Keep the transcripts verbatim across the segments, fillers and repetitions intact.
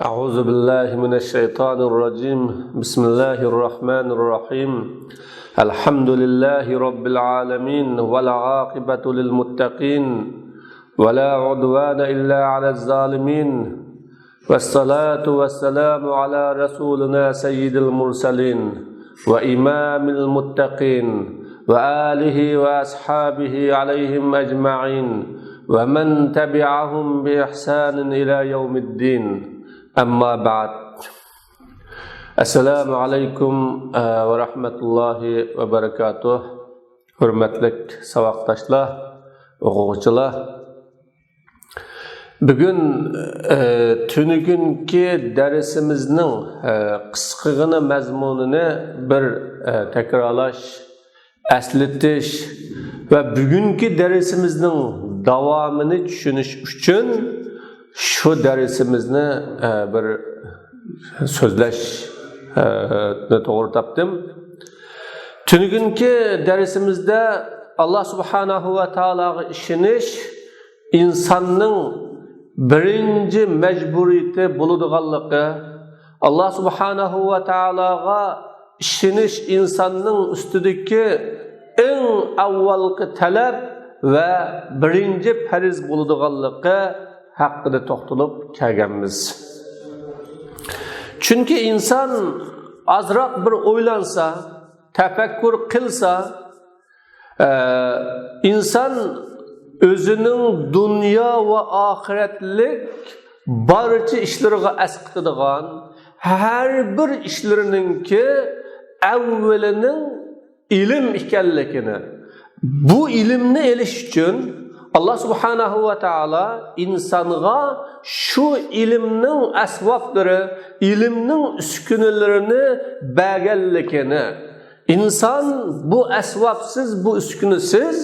أعوذ بالله من الشيطان الرجيم. بسم الله الرحمن الرحيم. الحمد لله رب العالمين، والعاقبة للمتقين، ولا عدوان إلا على الظالمين، والصلاة والسلام على رسولنا سيد المرسلين وإمام المتقين وآله وأصحابه عليهم أجمعين ومن تبعهم بإحسان إلى يوم الدين. أما بعد. السلام عليكم ورحمة الله وبركاته. ھۆرمەتلىك ساۋاقداشلار، ئوقۇغۇچىلار. بۈگۈن، ئە، تۈنۈگۈنكى دەرسىمىزنىڭ، ئە، قىسقىغىنە مەزمۇنىنى بىر، ئە، تەكرارلاش، ئەسلىتىش ۋە بۈگۈنكى دەرسىمىزنىڭ داۋامىنى چۈشىنىش ئۈچۈن شۇ دەرسىمىزنى، ئە، بىر سۆزلەش، ئە، نى توغرا تاپتىم. تۈنۈگۈنكى دەرسىمىزدە ئاللا سۇبھانەھۇ ۋە تائالاغا ئىشىنىش ئىنساننىڭ بىرىنچى مەجبۇرىيىتى بولىدىغانلىقى، ئاللا سۇبھانەھۇ ۋە تائالاغا ئىشىنىش ئىنساننىڭ ئۈستىدىكى ئەڭ ئاۋۋالقى تەلەپ ۋە بىرىنچى پەرز بولىدىغانلىقى ھەققىدە توختىلىپ كەلگەنمىز. چۈنكى ئىنسان ئازراق بىر ئويلانسا، تەپەككۇر قىلسا، ئە، ئىنسان ئۆزىنىڭ دۇنيا ۋە ئاخىرەتلىك بارچە ئىشلىرىغا ئەسقىتىدىغان ھەر بىر ئىشلىرىنىڭكى ئەۋۋىلىنىڭ ئىلىم ئىكەنلىكىنى، بۇ ئىلىمنى ئېلىش ئۈچۈن ئاللا سۇبھانەھۇ ۋە تائالا ئىنسانغا شۇ ئىلىمنىڭ ئەسۋابلىرى، ئىلىمنىڭ ئۈسكۈنىلىرىنى بەرگەنلىكىنى، ئىنسان بۇ ئەسۋابسىز، بۇ ئۈسكۈنىسىز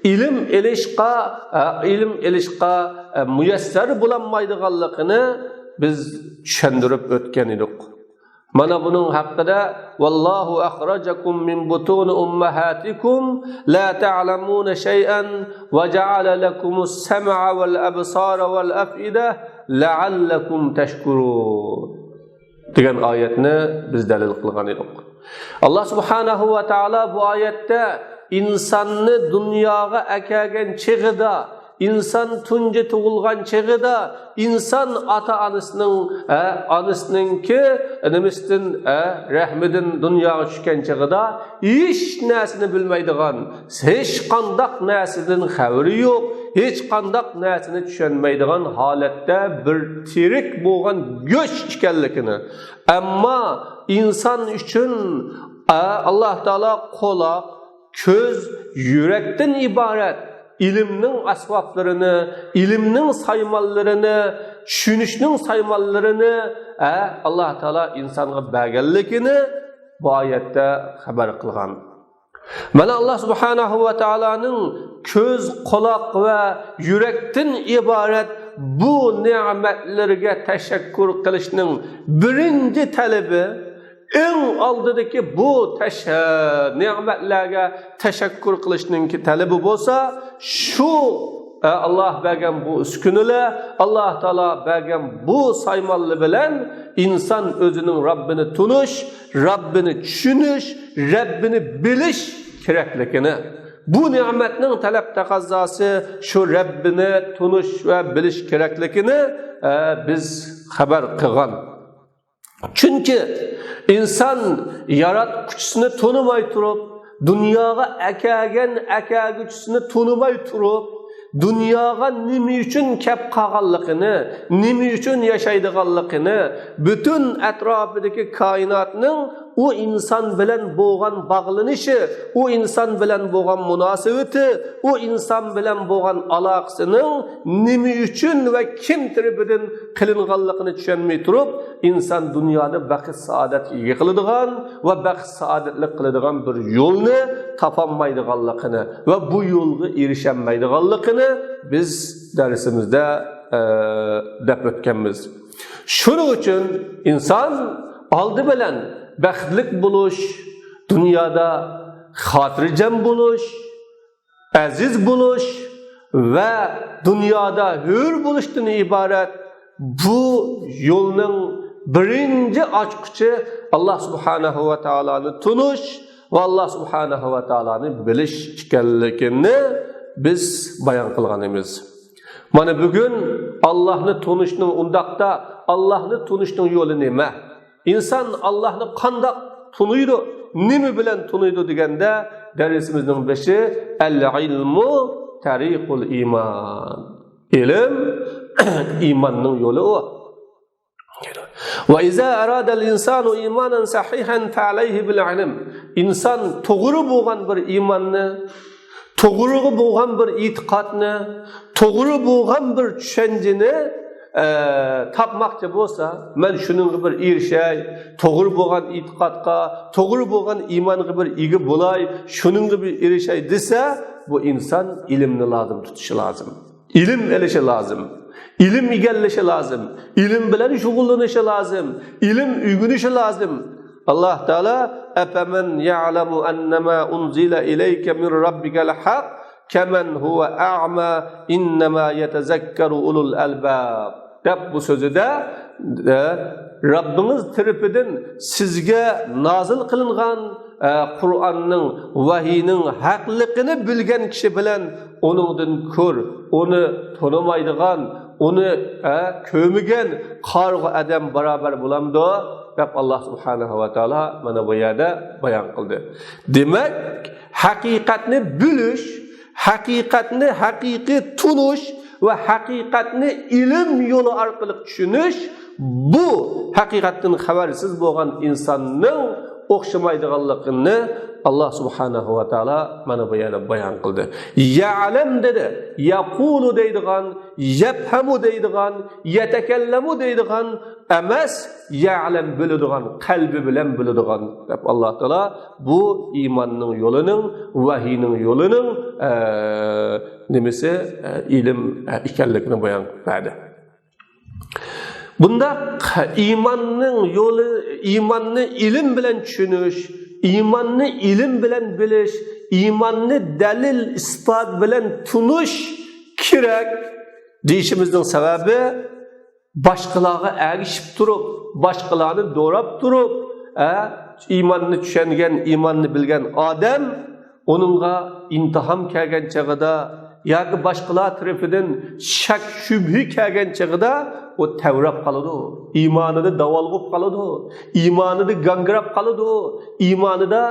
ئىلىم ئېلىشقا، ئە، ئىلىم ئېلىشقا، ئە، مۇيەسسەر بولالمايدىغانلىقىنى بىز چۈشەندۈرۈپ ئۆتكەن ئىدۇق. مانا بۇنىڭ ھەققىدە، والله أخرجكم من بطون أمهاتكم لا تعلمون شيئا وجعل لكم السمع والأبصار والأفئدة لعلكم تشكرون دېگەن ئايەتنى بىز دەلىل قىلغان ئىدۇق. ئاللا سۇبھانەھۇ ۋە تائالا بۇ ئايەتتە ئىنساننى دۇنياغا ئەكەلگەن چېغىدا، ئىنسان تۇنجى تۇغۇلغان چېغىدا، ئىنسان ئاتا-ئانىسىنىڭ، ئە، ئانىسىنىڭكى نېمىسىدىن، ئە، رەھمىدىن دۇنياغا چۈشكەن چېغىدا ھېچ نەرسىنى بىلمەيدىغان، ھېچقانداق نەرسىدىن خەۋىرى يوق، ھېچقانداق نەرسىنى چۈشەنمەيدىغان ھالەتتە بىر تىرىك بولغان گۆش ئىكەنلىكىنى، ئەمما ئىنسان ئۈچۈن، ئە، ئاللا تائالا قۇلاق، كۆز، يۈرەكتىن ئىبارەت ئىلىمنىڭ ئەسۋابلىرىنى، ئىلىمنىڭ سايمانلىرىنى، چۈشىنىشنىڭ سايمانلىرىنى، ئە، ئاللا تائالا ئىنسانغا بەرگەنلىكىنى بۇ ئايەتتە خەۋەر قىلغان. مانا ئاللا سۇبھانەھۇ ۋە تائالانىڭ كۆز، قۇلاق ۋە يۈرەكتىن ئىبارەت بۇ نېمەتلىرىگە تەشەككۈر قىلىشنىڭ بىرىنچى تەلىپى، ئەڭ ئالدىدىكى بۇ تەش-، نېمەتلەرگە تەشەككۈر قىلىشنىڭكى تەلىپى بولسا، شۇ، ئە، ئاللا بەرگەن بۇ ئۈسكۈنىلەر، ئاللا تائالا بەرگەن بۇ سايمانلار بىلەن ئىنسان ئۆزىنىڭ رەببىنى تونۇش، رەببىنى چۈشىنىش، رەببىنى بىلىش كېرەكلىكىنى، بۇ نېمەتنىڭ تەلەپ تەقەززاسى شۇ رەببىنى تونۇش ۋە بىلىش كېرەكلىكىنى، ئە، بىز خەۋەر قىلغان. چۈنكى ئىنسان ياراتقۇچىسىنى تونۇماي تۇرۇپ، دۇنياغا ئەكەلگەن ئەكەلگۈچىسىنى تونۇماي تۇرۇپ، دۇنياغا نېمە ئۈچۈن كەپ قالغانلىقىنى، نېمە ئۈچۈن ياشايدىغانلىقىنى، پۈتۈن ئەتراپىدىكى كائىناتنىڭ ئۇ ئىنسان بىلەن بولغان باغلىنىشى، ئۇ ئىنسان بىلەن بولغان مۇناسىۋىتى، ئۇ ئىنسان بىلەن بولغان ئالاقىسىنىڭ نېمە ئۈچۈن ۋە كىم تەرىپىدىن قىلىنغانلىقىنى چۈشەنمەي تۇرۇپ، ئىنسان دۇنيانى بەخت-سائادەتكە ئىگە قىلىدىغان ۋە بەخت-سائادەتلىك قىلىدىغان بىر يولنى تاپالمايدىغانلىقىنى ۋە بۇ يولغا ئېرىشەلمەيدىغانلىقىنى بىز دەرسىمىزدە، ئە، دەپ ئۆتكەنمىز. شۇنىڭ ئۈچۈن ئىنسان ئالدى بىلەن بەختلىك بولۇش، دۇنيادا خاتىرجەم بولۇش، ئەزىز بولۇش ۋە دۇنيادا ھۆر بولۇشتىن ئىبارەت بۇ يولنىڭ بىرىنچى ئاچقۇچى ئاللا سۇبھانەھۇ ۋە تائالانى تونۇش ۋە ئاللا سۇبھانەھۇ ۋە تائالانى بىلىش ئىكەنلىكىنى بىز بايان قىلغان ئىدۇق. مانا بۈگۈن ئاللانى تونۇشنىڭ، ئۇنداقتا ئاللانى تونۇشنىڭ يولى نېمە؟ ئىنسان ئاللانى قانداق تونۇيدۇ، نېمە بىلەن تونۇيدۇ دېگەندە، دەرسىمىزنىڭ بېشى، ئەل ئىلمۇ تەرىقۇل ئىمان. ئىلىم ئىماننىڭ يولى ئۇ. ۋە ئىزا ئارادەل ئىنسانۇ ئىمانەن سەھىھەن فەئەلەيھى بىل ئىلم. ئىنسان توغرا بولغان بىر ئىماننى، توغرا بولغان بىر ئېتىقادنى، توغرا بولغان بىر چۈشەنچىنى، ئە، تاپماقچى بولسا، مەن شۇنىڭغا بىر ئېرىشەي، توغرا بولغان ئېتىقادقا، توغرا بولغان ئىمانغا بىر ئىگە بولاي، شۇنىڭغا بىر ئېرىشەي دېسە، بۇ ئىنسان ئىلىمنى لازىم تۇتۇشى لازىم. ئىلىم ئېلىشى لازىم. ئىلىم ئىگىلىشى لازىم. ئىلىم بىلەن شۇغۇللىنىشى لازىم. ئىلىم ئۆگىنىشى لازىم. ئاللا تائالا، ئەفەمەن يەئلەمۇ ئەننەما ئۇنزىلە ئىلەيكە مىن رەببىكەل ھەق كەمەن ھۇۋە ئەما ئىننەما يەتەزەككەرۇ ئۇلۇل ئەلباب دەپ بۇ سۆزىدە، ئە، رەببىڭىز تەرىپىدىن سىزگە نازىل قىلىنغان، ئە، قۇرئاننىڭ، ۋەھىينىڭ ھەقلىقىنى بىلگەن كىشى بىلەن ئۇنىڭدىن كۆر، ئۇنى تونۇمايدىغان، ئۇنى، ئە، كۆرمىگەن قارىغۇ ئادەم باراۋەر بولامدۇ؟ دەپ ئاللا سۇبھانەھۇ ۋە تائالا مانا بۇ يەردە بايان قىلدى. دېمەك، ھەقىقەتنى بىلىش، ھەقىقەتنى ھەقىقىي تونۇش ۋە ھەقىقەتنى ئىلىم يولى ئارقىلىق چۈشىنىش، بۇ ھەقىقەتتىن خەۋەرسىز بولغان ئىنساننىڭ ئوخشىمايدىغانلىقىنى ئاللا سۇبھانەھۇ ۋە تائالا مانا بۇ يەردە بايان قىلدى. يەئلەم دېدى، يەقۇلۇ دەيدىغان، يەفھەمۇ دەيدىغان، يەتەكەللەمۇ دەيدىغان ئەمەس، يەئلەم بىلىدىغان، قەلبى بىلەن بىلىدىغان دەپ ئاللا تائالا بۇ ئىماننىڭ يولىنىڭ، ۋەھىينىڭ يولىنىڭ، ئە، نېمىسى، ئە، ئىلىم، ئە، ئىكەنلىكىنى بايان قىلىپ بەردى. بۇنداق ئىماننىڭ يولى، ئىماننى ئىلىم بىلەن چۈشىنىش، ئىماننى ئىلىم بىلەن بىلىش، ئىماننى دەلىل، ئىسپات بىلەن تونۇش كېرەك دېيىشىمىزنىڭ سەۋەبى، باشقىلارغا ئەگىشىپ تۇرۇپ، باشقىلارنى دوراپ تۇرۇپ، ئە، ئىماننى چۈشەنگەن، ئىماننى بىلگەن ئادەم ئۇنىڭغا ئىمتىھان كەلگەن چېغىدا ياكى باشقىلار تەرىپىدىن شەك، شۈبھە كەلگەن چېغىدا ئۇ تەۋرەپ قالىدۇ. ئىمانىدا داۋالغۇپ قالىدۇ. ئىمانىدا گاڭگىراپ قالىدۇ. ئىمانىدا،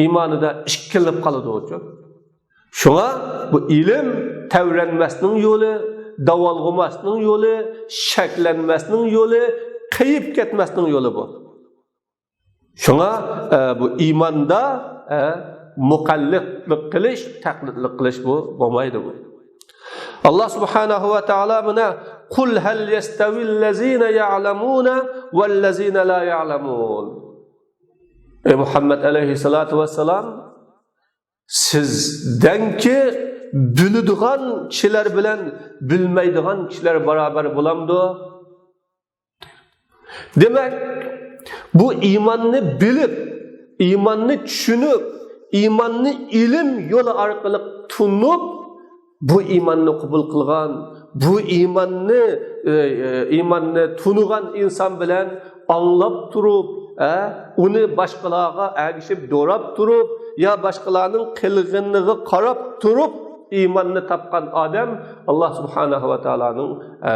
ئىمانىدا ئىككىلىنىپ قالىدۇ. شۇڭا بۇ ئىلىم تەۋرەنمەسنىڭ يولى، داۋالغۇماسنىڭ يولى، شەكلەنمەسنىڭ يولى، قېيىپ كەتمەسنىڭ يولى بۇ. شۇڭا، ئە، بۇ ئىماندا، ئە، مۇقەللىدلىق قىلىش، تەقلىدلىق قىلىش بۇ بولمايدۇ بۇ. ئاللا سۇبھانەھۇ ۋە تائالا مانا، قۇل ھەل يەستەۋىللەزىنە يەئلەمۇنە ۋەللەزىنە لا يەئلەمۇن. ئەي مۇھەممەد ئەلەيھىسسالاتۇ ۋەسسالام، سىز دەڭكى، بىلىدىغان كىشىلەر بىلەن بىلمەيدىغان كىشىلەر باراۋەر بولامدۇ؟ دېمەك، بۇ ئىماننى بىلىپ، ئىماننى چۈشىنىپ، ئىماننى ئىلىم يولى ئارقىلىق تونۇپ، بۇ ئىماننى قوبۇل قىلغان، بۇ ئىماننى، ئە، ئە، ئىماننى تونۇغان ئىنسان بىلەن ئاڭلاپ تۇرۇپ، ئە، ئۇنى باشقىلارغا ئەگىشىپ دوراپ تۇرۇپ، يا باشقىلارنىڭ قىلغىنىغا قاراپ تۇرۇپ ئىماننى تاپقان ئادەم ئاللا سۇبھانەھۇ ۋە تائالانىڭ، ئە،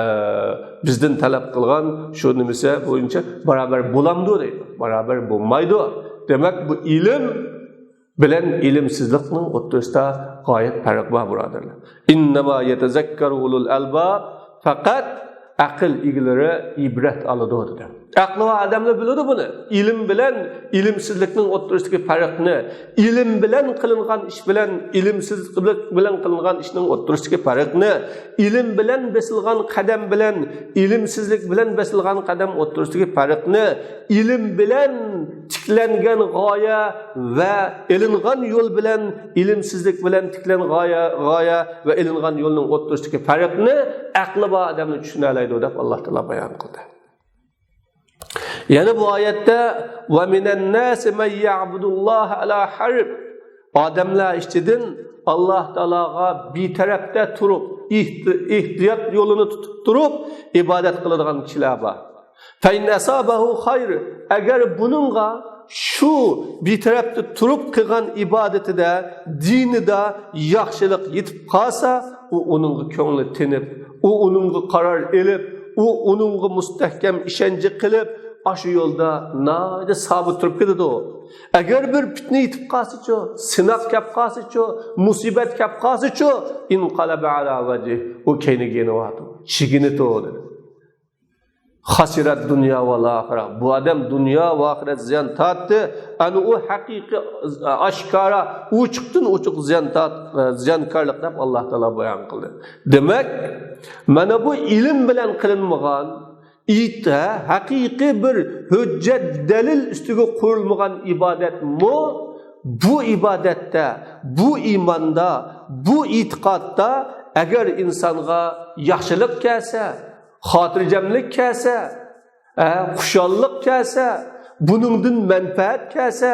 بىزدىن تەلەپ قىلغان شۇ نېمىسى بويىچە باراۋەر بولامدۇ دەيدۇ. باراۋەر بولمايدۇ. دېمەك، بۇ ئىلىم بىلەن ئىلىمسىزلىكنىڭ ئوتتۇرىسىدا غايەت پەرق بار، بۇرادەرلەر. ئىننەما يەتەزەككەرۇ ئۇلۇل ئەلباب، پەقەت ئەقىل ئىگىلىرى ئىبرەت ئالىدۇ، دېدى. ئەقلى بار ئادەملەر بىلىدۇ بۇنى. ئىلىم بىلەن ئىلىمسىزلىكنىڭ ئوتتۇرىسىدىكى پەرقنى، ئىلىم بىلەن قىلىنغان ئىش بىلەن ئىلىمسىزلىك بىلەن قىلىنغان ئىشنىڭ ئوتتۇرىسىدىكى پەرقنى، ئىلىم بىلەن بېسىلغان قەدەم بىلەن ئىلىمسىزلىك بىلەن بېسىلغان قەدەم ئوتتۇرىسىدىكى پەرقنى، ئىلىم بىلەن تىكلەنگەن غايە ۋە ئېلىنغان يول بىلەن ئىلىمسىزلىك بىلەن تىكلەنگەن غايە، غايە ۋە ئېلىنغان يولنىڭ ئوتتۇرىسىدىكى پەرقنى ئەقلى بار ئادەملا چۈشىنەلەيدۇ دەپ ئاللا تائالا بايان قىلدى. يەنە بۇ ئايەتتە، ۋە مىنەن ناسى مەن يەئبۇدۇللاھە ئەلا ھەرف. ئادەملەر ئىچىدىن ئاللاھ تائالاغا بىتەرەپتە تۇرۇپ، ئېھتى-، ئېھتىيات يولىنى تۇتۇپ تۇرۇپ ئىبادەت قىلىدىغان كىشىلەر بار. فَإِنْ أَصَابَهُ خَيْرٌ، ئەگەر بۇنىڭغا، شۇ بىتەرەپتە تۇرۇپ قىلغان ئىبادىتىدە، دىنىدا ياخشىلىق يېتىپ قالسا، ئۇ ئۇنىڭغا كۆڭلى تىنىپ، ئۇ ئۇنىڭغا قارار ئېلىپ، ئۇ ئۇنىڭغا مۇستەھكەم ئىشەنچ قىلىپ، ئاشۇ يولدا ناھايىتى سابىت تۇرۇپ كېتىدۇ. ئەگەر بىر پىتنە يېتىپ قالسىچۇ، سىناق كەپ قالسىچۇ، مۇسىبەت كەپ قالسىچۇ، انقلب على وجهه، ئۇ كەينىگە يېنىۋاتىدۇ، چېكىنىدۇ دېدى. خسر الدنيا والآخرة، بۇ ئادەم دۇنيا ۋە ئاخىرەت زىيان تارتتى. ئەنە ئۇ ھەقىقىي، ئاشكارا، ئوچۇقتىن ئوچۇق زىيان تارت-، زىيانكارلىق دەپ ئاللاھ تائالا بايان قىلدى. دېمەك، مانا بۇ ئىلىم بىلەن قىلىنمىغان، ئېيت-، ھە، ھەقىقىي بىر ھۆججەت، دەلىل ئۈستىگە قۇرۇلمىغان ئىبادەتمۇ، بۇ ئىبادەتتە، بۇ ئىماندا، بۇ ئېتىقادتا ئەگەر ئىنسانغا ياخشىلىق كەلسە، خاتىرجەملىك كەلسە، ھە، خۇشاللىق كەلسە، بۇنىڭدىن مەنپەئەت كەلسە،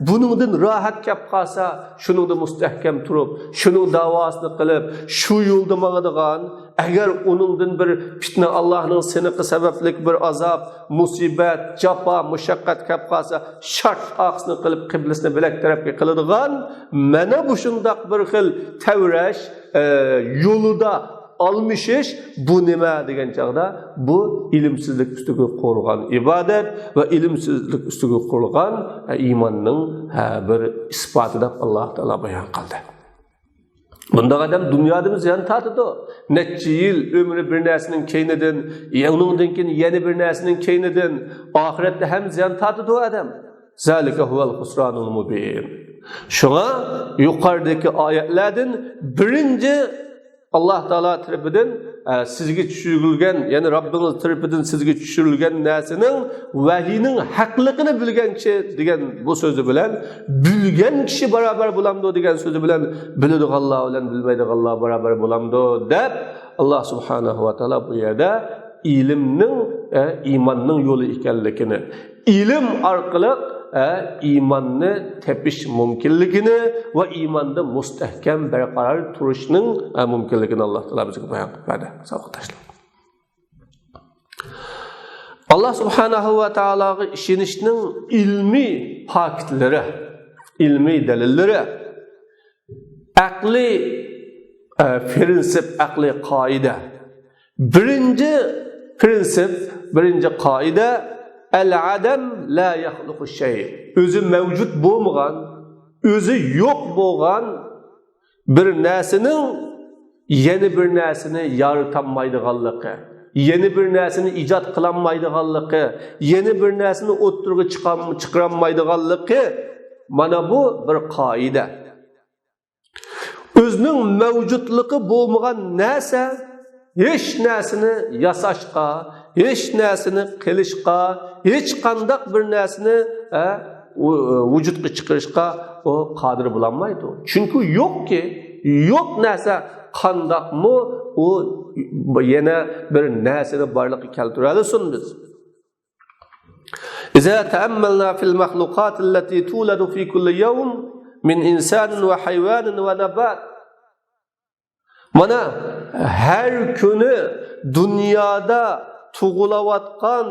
بۇنىڭدىن راھەت كەپ قالسا، شۇنىڭدا مۇستەھكەم تۇرۇپ، شۇنىڭ داۋاسىنى قىلىپ، شۇ يولدا ماڭىدىغان، ئەگەر ئۇنىڭدىن بىر پىتنە، ئاللاھنىڭ سىنىقى سەۋەبلىك بىر ئازاب، مۇسىبەت، جاپا، مۇشەققەت كەپ قالسا، شارت ئارقىسىنى قىلىپ، قىبلىسىنى بىلەك تەرەپكە قىلىدىغان، مانا بۇ شۇنداق بىر خىل تەۋرەش، ئە، يولىدا ئالمىشىش، بۇ نېمە دېگەن چاغدا، بۇ ئىلىمسىزلىك ئۈستىگە قۇرۇلغان ئىبادەت ۋە ئىلىمسىزلىك ئۈستىگە قۇرۇلغان، ئە، ئىماننىڭ، ھە، بىر ئىسپاتى دەپ ئاللاھ تائالا بايان قىلدى. بۇنداق ئادەم دۇنيادىمۇ زىيان تارتىدۇ. نەچچە يىل ئۆمرى بىر نەرسىنىڭ كەينىدىن، ئۇنىڭدىن كېيىن يەنە بىر نەرسىنىڭ كەينىدىن، ئاخىرەتتە ھەم زىيان تارتىدۇ ئادەم. ذلك هو الخسران المبين. شۇڭا يۇقىرىدىكى ئايەتلەردىن بىرىنچى، ئاللاھ تائالا تەرىپىدىن، ئە، سىزگە چۈشۈرۈلگەن، يەنى رەببىڭىز تەرىپىدىن سىزگە چۈشۈرۈلگەن نەرسىنىڭ ۋەھىينىڭ ھەقلىقىنى بىلگەن كىشى دېگەن بۇ سۆزى بىلەن، بىلگەن كىشى باراۋەر بولامدۇ دېگەن سۆزى بىلەن، بىلىدىغانلار بىلەن بىلمەيدىغانلار باراۋەر بولامدۇ دەپ، ئاللاھ سۇبھانەھۇ ۋە تائالا بۇ يەردە ئىلىمنىڭ، ئە، ئىماننىڭ يولى ئىكەنلىكىنى، ئىلىم ئارقىلىق، ئە، ئىماننى تېپىش مۇمكىنلىكىنى ۋە ئىماندا مۇستەھكەم بەرقارار تۇرۇشنىڭ، ئە، مۇمكىنلىكىنى ئاللاھ تائالا بىزگە بايان قىلىپ بەردى، ساۋاقداشلار. ئاللاھ سۇبھانەھۇ ۋە تائالاغا ئىشىنىشنىڭ ئىلمىي پاكىتلىرى، ئىلمىي دەلىللىرى، ئەقلىي، ئە، پرىنسىپ، ئەقلىي قائىدە. بىرىنچى پرىنسىپ، بىرىنچى قائىدە، العدم لا يخلق الشيء. ئۆزى مەۋجۇت بولمىغان، ئۆزى يوق بولغان بىر نەرسىنىڭ يەنە بىر نەرسىنى يارىتالمايدىغانلىقى، يەنە بىر نەرسىنى ئىجاد قىلالمايدىغانلىقى، يەنە بىر نەرسىنى ئوتتۇرىغا چىقام-، چىقىرالمايدىغانلىقى، مانا بۇ بىر قائىدە. ئۆزىنىڭ مەۋجۇتلۇقى بولمىغان نەرسە، ھېچ نەرسىنى ياساشقا، ھېچ نەرسىنى قىلىشقا، ھېچقانداق بىر نەرسىنى، ھە، ۋۇ-، ۋۇجۇدقا چىقىرىشقا ئۇ قادىر بولالمايدۇ. چۈنكى يوقكى، يوق نەرسە قانداقمۇ ئۇ يەنە بىر نەرسىنى بارلىققا كەلتۈرەلىسۇن بىز؟ إذا تأملنا في المخلوقات التي تولد في كل يوم من إنسان وحيوان ونبات. مانا، ھەر كۈنى دۇنيادا تۇغۇلۇۋاتقان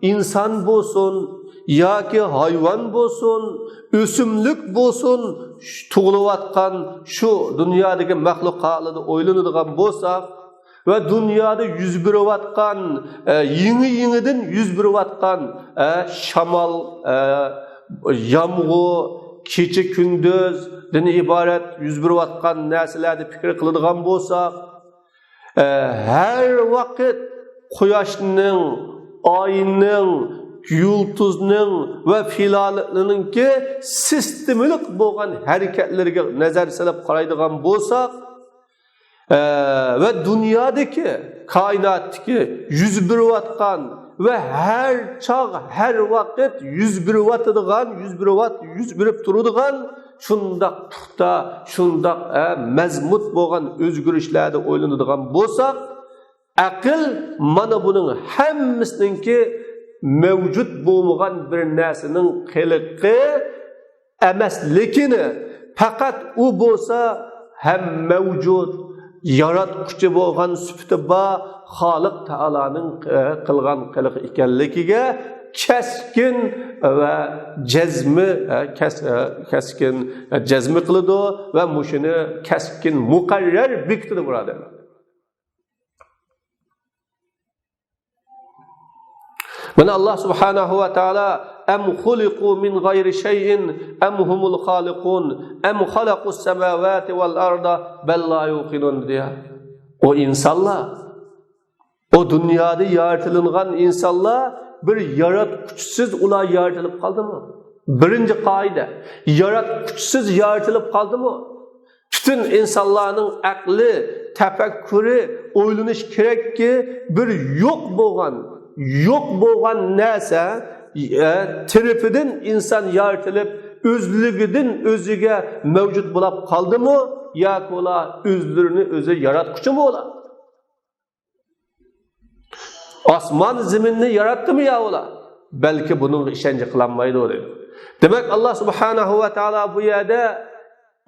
ئىنسان بولسۇن ياكى ھايۋان بولسۇن، ئۆسۈملۈك بولسۇن، ش-، تۇغۇلۇۋاتقان شۇ دۇنيادىكى مەخلۇقاتلاردا ئويلىنىدىغان بولساق، ۋە دۇنيادا يۈز بېرىۋاتقان، ئە، يېڭى-يېڭىدىن يۈز بېرىۋاتقان، ئە، شامال، ئە، يامغۇر، كېچە-كۈندۈزدىن ئىبارەت يۈز بېرىۋاتقان نەرسىلەردە پىكىر قىلىدىغان بولساق، ئە، ھەر ۋاقىت قۇياشنىڭ، ئاينىڭ، يۇلتۇزنىڭ ۋە پىلانېتلارنىڭكى سىستېمىلىق بولغان ھەرىكەتلىرىگە نەزەر سېلىپ قارايدىغان بولساق، ئە، ۋە دۇنيادىكى، كائىناتتىكى يۈز بېرىۋاتقان ۋە ھەر چاغ، ھەر ۋاقىت يۈز بېرىۋاتىدىغان، يۈز بېرىۋات-، يۈز بېرىپ تۇرىدىغان شۇنداق پۇختا، شۇنداق، ئە، مەزمۇت بولغان ئۆزگىرىشلەردە ئويلىنىدىغان بولساق، ئەقىل مانا بۇنىڭ ھەممىسىنىڭكى مەۋجۇت بولمىغان بىر نەرسىنىڭ قېلىقى ئەمەسلىكىنى، پەقەت ئۇ بولسا ھەم مەۋجۇت، ياراتقۇچى بولغان سۈپىتى بار خالىق تائالانىڭ، ئە، قىلغان قىلىقى ئىكەنلىكىگە كەسكىن ۋە جەزمى، ئە، كەس-، ئە، كەسكىن، ئە، جەزمى قىلىدۇ ۋە مۇشۇنى كەسكىن مۇقەررەر بېكىتىدۇ، بۇرادەرلەر. مانا ئاللا سۇبھانەھۇ ۋە تائالا، «ئەم خۇلىقۇ مىن غەيرى شەيئىن ئەم ھۇمۇل خالىقۇن ئەم خەلەقۇس سەماۋاتى ۋەل ئەردا بەل لا يۇقىنۇن» دېدى. ئۇ ئىنسانلار، ئۇ دۇنيادا يارىتىلىنغان ئىنسانلار بىر ياراتقۇچىسىز ئۇلار يارىتىلىپ قالدىمۇ؟ بىرىنچى قائىدە، ياراتقۇچىسىز يارىتىلىپ قالدىمۇ؟ پۈتۈن ئىنسانلارنىڭ ئەقلى، تەپەككۇرى، ئويلىنىش كېرەككى، بىر يوق بولغان، يوق بولغان نەرسە، ئە، تەرىپىدىن ئىنسان يارىتىلىپ، ئۆزلۈكىدىن ئۆزىگە مەۋجۇت بولاپ قالدىمۇ؟ ياكى ئۇلار ئۆزلىرىنى ئۆزى ياراتقۇچىمۇ ئۇلار؟ ئاسمان زېمىننى ياراتتىمۇ يا ئۇلار؟ بەلكى بۇنىڭغا ئىشەنچ قىلالمايدۇ، دەيدۇ. دېمەك، ئاللا سۇبھانەھۇ ۋە تائالا بۇ يەردە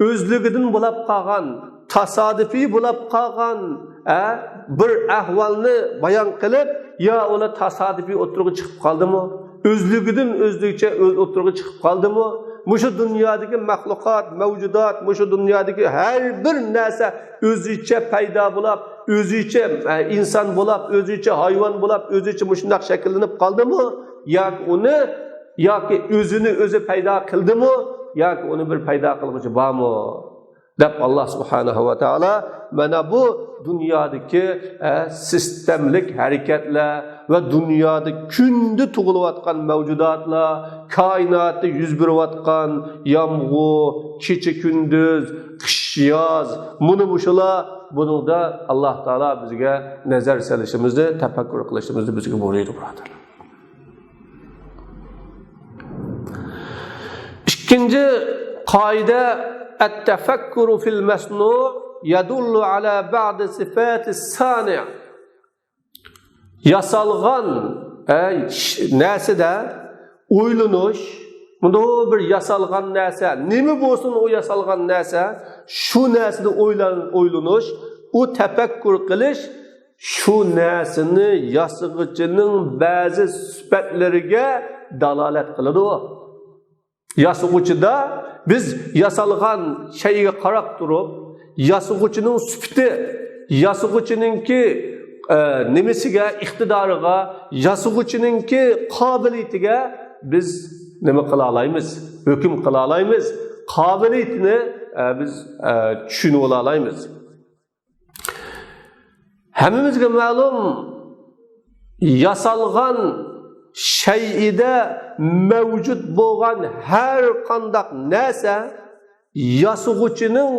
ئۆزلۈكىدىن بولاپ قالغان، تاسادىپىي بولاپ قالغان، ئە، بىر ئەھۋالنى بايان قىلىپ، يا ئۇلار تاسادىپىي ئوتتۇرىغا چىقىپ قالدىمۇ؟ ئۆزلۈكىدىن ئۆزلۈكچە ئۆز ئوتتۇرىغا چىقىپ قالدىمۇ؟ مۇشۇ دۇنيادىكى مەخلۇقات، مەۋجۇدات، مۇشۇ دۇنيادىكى ھەر بىر نەرسە ئۆزىچە پەيدا بولاپ، ئۆزىچە، ئە، ئىنسان بولاپ، ئۆزىچە ھايۋان بولاپ، ئۆزىچە مۇشۇنداق شەكىللىنىپ قالدىمۇ؟ ياكى ئۇنى، ياكى ئۆزىنى ئۆزى پەيدا قىلدىمۇ؟ ياكى ئۇنى بىر پەيدا قىلغۇچى بارمۇ؟ دەپ، ئاللا سۇبھانەھۇ ۋە تائالا مانا بۇ دۇنيادىكى، ئە، سىستېمىلىك ھەرىكەتلەر ۋە دۇنيادا كۈندە تۇغۇلۇۋاتقان مەۋجۇداتلار، كائىناتتا يۈز بېرىۋاتقان يامغۇر، كېچە-كۈندۈز، قىش-ياز، مۇنۇ مۇشۇلار، بۇنىڭدا ئاللا تائالا بىزگە نەزەر سېلىشىمىزنى، تەپەككۇر قىلىشىمىزنى بىزگە بۇيرۇيدۇ، بۇرادەرلەر. ئىككىنچى قائىدە، التفكر في المصنوع يدل على بعض صفات الصانع. ياسالغان، ئە، ش-، نەرسىدە ئويلىنىش، مۇنداق بىر ياسالغان نەرسە، نېمە بولسۇن ئۇ ياسالغان نەرسە، شۇ نەرسىدە ئويلان-، ئويلىنىش، ئۇ تەپەككۇر قىلىش، شۇ نەرسىنى ياسىغۇچىنىڭ بەزى سۈپەتلىرىگە دالالەت قىلىدۇ. ياسىغۇچىدا بىز ياسالغان شەيئىگە قاراپ تۇرۇپ، ياسىغۇچىنىڭ سۈپىتى، ياسىغۇچىنىڭكى، ئە، نېمىسىگە، ئىقتىدارىغا، ياسىغۇچىنىڭكى قابىلىيىتىگە بىز نېمە قىلالايمىز؟ ھۆكۈم قىلالايمىز. قابىلىيىتىنى، ئە، بىز، ئە، چۈشىنىۋالالايمىز. ھەممىمىزگە مەلۇم، ياسالغان شەيئىدە مەۋجۇت بولغان ھەر قانداق نەرسە ياسىغۇچىنىڭ،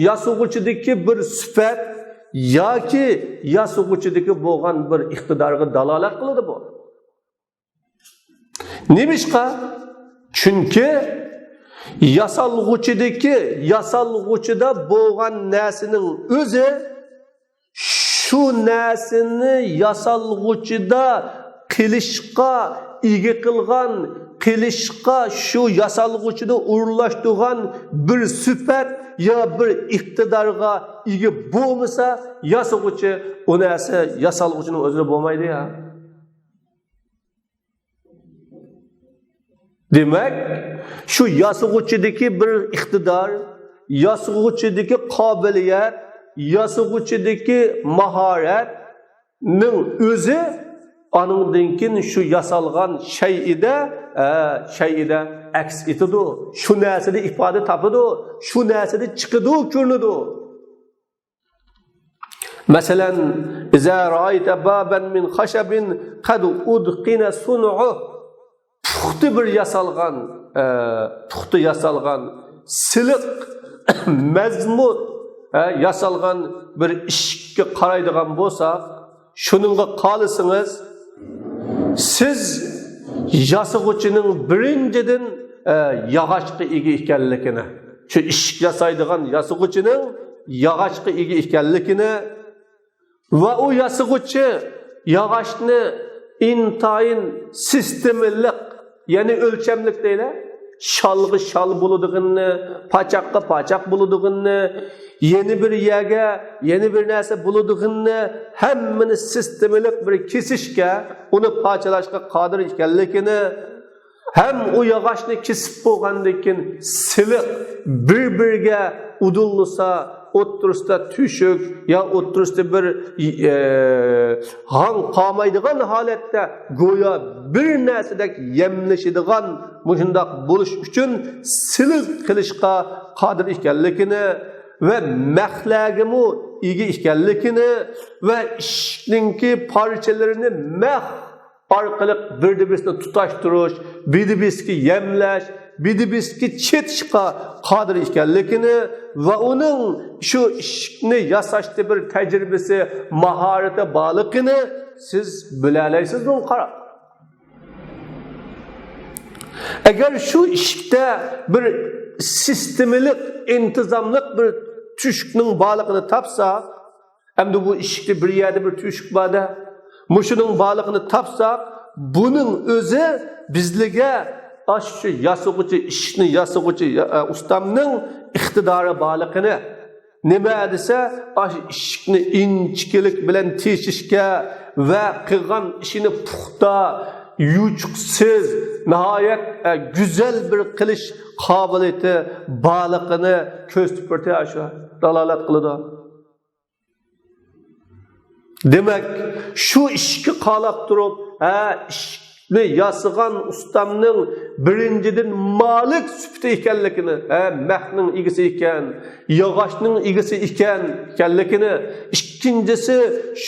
ياسىغۇچىدىكى بىر سۈپەت ياكى ياسىغۇچىدىكى بولغان بىر ئىقتىدارغا دالالەت قىلىدۇ بۇ. نېمىشقا؟ چۈنكى ياسالغۇچىدىكى، ياسالغۇچىدا بولغان نەرسىنىڭ ئۆزى شۇ نەرسىنى ياسالغۇچىدا قىلىشقا، ئىگە قىلغان، قىلىشقا، شۇ ياسالغۇچىدا ئورۇنلاشتۇرغان بىر سۈپەت يا بىر ئىقتىدارغا ئىگە بولمىسا، ياسىغۇچى ئۇ نەرسە ياسالغۇچىنىڭ ئۆزىدە بولمايدۇ يا. دېمەك، شۇ ياسىغۇچىدىكى بىر ئىقتىدار، ياسىغۇچىدىكى قابىلىيەت، ياسىغۇچىدىكى ماھارەتنىڭ ئۆزى ئانىڭدىن كېيىن شۇ ياسالغان شەيئىدە، ئە، شەيئىدە ئەكس ئېتىدۇ. شۇ نەرسىدە ئىپادە تاپىدۇ. شۇ نەرسىدە چىقىدۇ، كۆرۈنىدۇ. مەسىلەن، إذا رأيت بابا من خشب قد أتقن صنعه. پۇختا بىر ياسالغان، ئە، پۇختا ياسالغان، سىلىق، مەزمۇت، ئە، ياسالغان بىر ئىشىككە قارايدىغان بولساق، شۇنىڭغا قارىسىڭىز، سىز ياسىغۇچىنىڭ بىرىنچىدىن، ئە، ياغاچقا ئىگە ئىكەنلىكىنى، شۇ ئىشىك ياسايدىغان ياسىغۇچىنىڭ ياغاچقا ئىگە ئىكەنلىكىنى ۋە ئۇ ياسىغۇچى ياغاچنى ئىنتايىن سىستېمىلىق، يەنى ئۆلچەملىك دەيلى، شالغا شال بولىدىغىنىنى، پاچاققا پاچاق بولىدىغىنىنى، يەنە بىر يەرگە يەنە بىر نەرسە بولىدىغىنىنى، ھەممىنى سىستېمىلىق بىر كېسىشكە، ئۇنى پارچىلاشقا قادىر ئىكەنلىكىنى، ھەم ئۇ ياغاچنى كېسىپ بولغاندىن كېيىن سىلىق بىر-بىرىگە ئۇدۇللىسا، ئوتتۇرىسىدا تۆشۈك يا ئوتتۇرىسىدا بىر، ئى، ھاڭ قالمايدىغان ھالەتتە گويا بىر نەرسىدەك يەملىشىدىغان مۇشۇنداق بولۇش ئۈچۈن سىلىق قىلىشقا قادىر ئىكەنلىكىنى ۋە مەخلەرگىمۇ ئىگە ئىكەنلىكىنى ۋە ئىشىكنىڭكى پارچىلىرىنى مەخ ئارقىلىق بىردە بىرسىنى تۇتاشتۇرۇش، بىردە بىرسىگە يەملەش، بىردە بىرسىگە چېتىشقا قادىر ئىكەنلىكىنى ۋە ئۇنىڭ شۇ ئىشىكنى ياساشتا بىر تەجرىبىسى، ماھارىتى بارلىقىنى سىز بىلەلەيسىز بۇنى قاراپ. ئەگەر شۇ ئىشىكتە بىر سىستېمىلىق، ئىنتىزاملىق بىر تۆشۈكنىڭ بارلىقىنى تاپسا، ئەمدى بۇ ئىشىكتە بىر يەردە بىر تۆشۈك بار-دە. مۇشۇنىڭ بارلىقىنى تاپساق، بۇنىڭ ئۆزى بىزلىگە ئاشۇ ياسىغۇچى، ئىشىكنى ياسىغۇچى، ئە، ئۇستامنىڭ ئىقتىدارى بارلىقىنى، نېمە دېسە، ئاشۇ ئىشىكنى ئىنچىكىلىك بىلەن تېشىشكە ۋە قىلغان ئىشىنى پۇختا، يوچۇقسىز، ناھايەت، ئە، گۈزەل بىر قىلىش قابىلىيىتى بارلىقىنى كۆرسىتىپ بېرىدۇ، ئاشۇ دالالەت قىلىدۇ. دېمەك، شۇ ئىشىككە قاراپ تۇرۇپ، ھە، ئىشىكنى ياسىغان ئۇستامنىڭ بىرىنچىدىن مالىك سۈپىتى ئىكەنلىكىنى، ھە، مەخنىڭ ئىگىسى ئىكەن، ياغاچنىڭ ئىگىسى ئىكەن، ئىكەنلىكىنى، ئىككىنچىسى،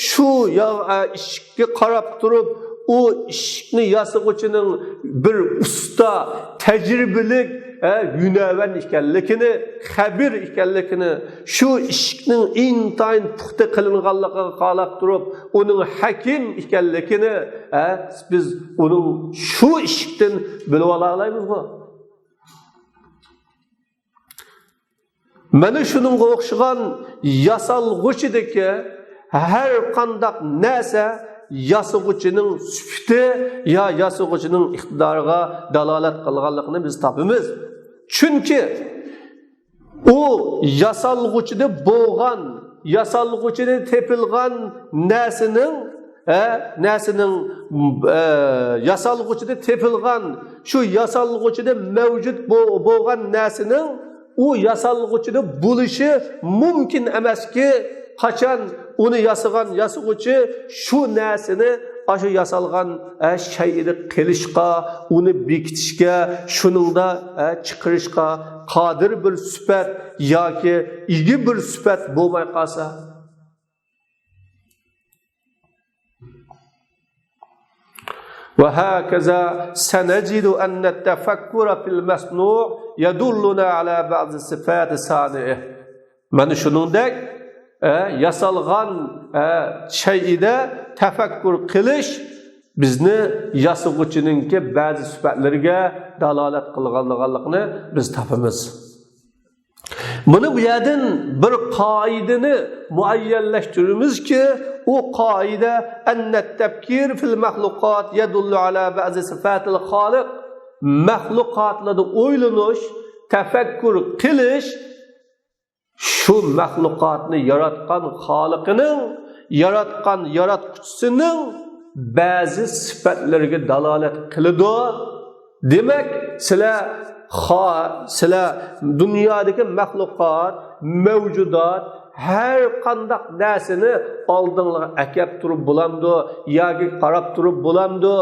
شۇ يا-، ھە، ئىشىككە قاراپ تۇرۇپ، ئۇ ئىشىكنى ياسىغۇچىنىڭ بىر ئۇستا، تەجرىبىلىك، ھە، ھۈنەرۋەن ئىكەنلىكىنى، خەبىر ئىكەنلىكىنى، شۇ ئىشىكنىڭ ئىنتايىن پۇختا قىلىنغانلىقىغا قاراپ تۇرۇپ، ئۇنىڭ ھەكىم ئىكەنلىكىنى، ھە، بىز ئۇنىڭ شۇ ئىشىكتىن بىلىۋالالايمىزغۇ؟ مانا شۇنىڭغا ئوخشىغان ياسالغۇچىدىكى ھەر قانداق نەرسە ياسىغۇچىنىڭ سۈپىتى يا ياسىغۇچىنىڭ ئىقتىدارىغا دالالەت قىلغانلىقىنى بىز تاپىمىز. چۈنكى ئۇ ياسالغۇچىدا بولغان، ياسالغۇچىدا تېپىلغان نەرسىنىڭ، ھە، نەرسىنىڭ، ئە، ياسالغۇچىدا تېپىلغان، شۇ ياسالغۇچىدا مەۋجۇت بو-، بولغان نەرسىنىڭ ئۇ ياسالغۇچىدا بولۇشى مۇمكىن ئەمەسكى، قاچان ئۇنى ياسىغان ياسىغۇچى شۇ نەرسىنى ئاشۇ ياسالغان، ئە، شەيئىدە قىلىشقا، ئۇنى بېكىتىشكە، شۇنىڭدا، ئە، چىقىرىشقا قادىر بىر سۈپەت ياكى ئىگە بىر سۈپەت بولماي قالسا. وهكذا سنجد أن التفكر في المصنوع يدلنا على بعض صفات صانعه. مانا شۇنىڭدەك، ئە، ياسالغان، ئە، شەيئىدە تەپەككۇر قىلىش بىزنى ياسىغۇچىنىڭكى بەزى سۈپەتلىرىگە دالالەت قىلغانلىقىنى بىز تاپىمىز. مانا بۇ يەردىن بىر قائىدىنى مۇئەييەنلەشتۈرىمىزكى، ئۇ قائىدە أن التفكير في المخلوقات يدل على بعض صفات الخالق. مەخلۇقاتلاردا ئويلىنىش، تەپەككۇر قىلىش، شۇ مەخلۇقاتنى ياراتقان خالىقىنىڭ، ياراتقان ياراتقۇچىسىنىڭ بەزى سۈپەتلىرىگە دالالەت قىلىدۇ. دېمەك، سىلەر خا-، سىلەر دۇنيادىكى مەخلۇقات، مەۋجۇدات، ھەر قانداق نەرسىنى ئالدىڭلارغا ئەكەپ تۇرۇپ بولامدۇ، ياكى قاراپ تۇرۇپ بولامدۇ،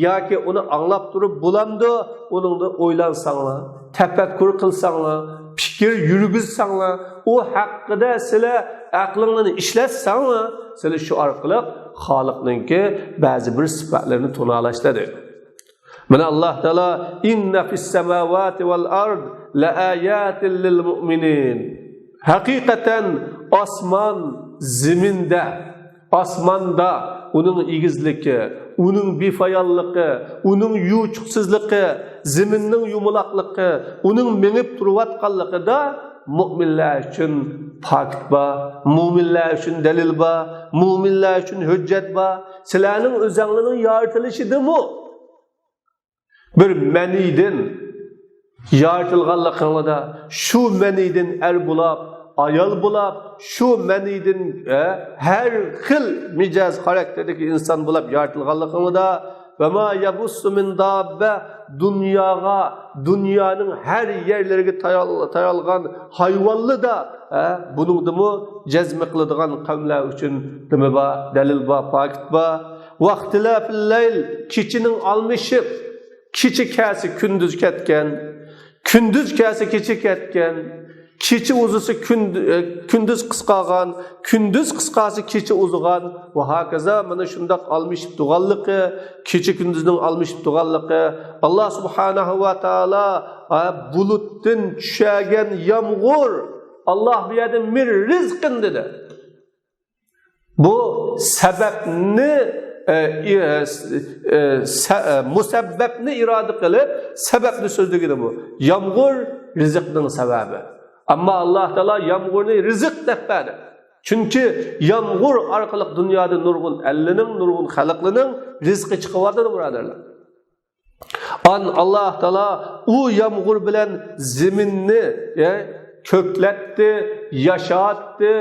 ياكى ئۇنى ئاڭلاپ تۇرۇپ بولامدۇ، ئۇنىڭدا ئويلانساڭلار، تەپەككۇر قىلساڭلار، پىكىر يۈرگۈزسەڭلار، ئۇ ھەققىدە سىلەر ئەقلىڭلارنى ئىشلەتسەڭلار، سىلەر شۇ ئارقىلىق خالىقنىڭكى بەزى بىر سۈپەتلىرىنى تونۇۋالايسىلەر دەيدۇ. مانا ئاللاھ تائالا، إن في السماوات والأرض لآيات للمؤمنين. ھەقىقەتەن ئاسمان، زېمىندە، ئاسماندا ئۇنىڭ ئېگىزلىكى، ئۇنىڭ بىپايانلىقى، ئۇنىڭ يوچۇقسىزلىقى، زېمىننىڭ يۇمىلاقلىقى، ئۇنىڭ مېڭىپ تۇرۇۋاتقانلىقىدا مۆمىنلەر ئۈچۈن پاكىت بار، مۆمىنلەر ئۈچۈن دەلىل بار، مۆمىنلەر ئۈچۈن ھۆججەت بار. سىلەرنىڭ ئۆزەڭلارنىڭ يارىتىلىشىدىمۇ بىر مەنىدىن، يارىتىلغانلىقىڭلاردا شۇ مەنىدىن ئەر بولاپ، ئايال بولاپ، شۇ مەنىدىن، ئە، ھەر خىل مىجەز خاراكتېردىكى ئىنسان بولاپ يارىتىلغانلىقىڭلاردا، ۋەما يەبۇسسۇ مىن داببە، دۇنياغا، دۇنيانىڭ ھەر يەرلىرىگە تايال-، تايالغان ھايۋانلىدا، ھە، بۇنىڭدىمۇ جەزم قىلىدىغان قەۋملەر ئۈچۈن نېمە بار؟ دەلىل بار، پاكىت بار. ۋەختىلاپىل لەيل، كېچىنىڭ ئالمىشىپ، كېچە كەلسە كۈندۈز كەتكەن، كۈندۈز كەلسە كېچە كەتكەن، كېچە ئۇزىسا كۈن-، ئە، كۈندۈز قىسقارغان، كۈندۈز قىسقارسا كېچە ئۇزىغان ۋە ھاكازا مانا شۇنداق ئالمىشىپ تۇرغانلىقى، كېچە كۈندۈزنىڭ ئالمىشىپ تۇرغانلىقى، ئاللا سۇبھانەھۇ ۋە تائالا، ئە، بۇلۇتتىن چۈشەرگەن يامغۇر، ئاللا بۇ يەردە مىن رىزقىن دېدى. بۇ سەبەبنى، ئە، ئى-، ئە، سە-، ئە، مۇسەببەبنى ئىرادە قىلىپ، سەبەبنى سۆزلىگىنى بۇ. يامغۇر رىزىقنىڭ سەۋەبى. ئەمما ئاللا تائالا يامغۇرنى رىزىق دەپ بەردى. چۈنكى يامغۇر ئارقىلىق دۇنيادا نۇرغۇن ئەللىنىڭ، نۇرغۇن خەلقلىنىڭ رىزقى چىقىۋاتىدۇ، بۇرادەرلەر. ئان ئاللا تائالا ئۇ يامغۇر بىلەن زېمىننى، يە، كۆكلەتتى، ياشاتتى،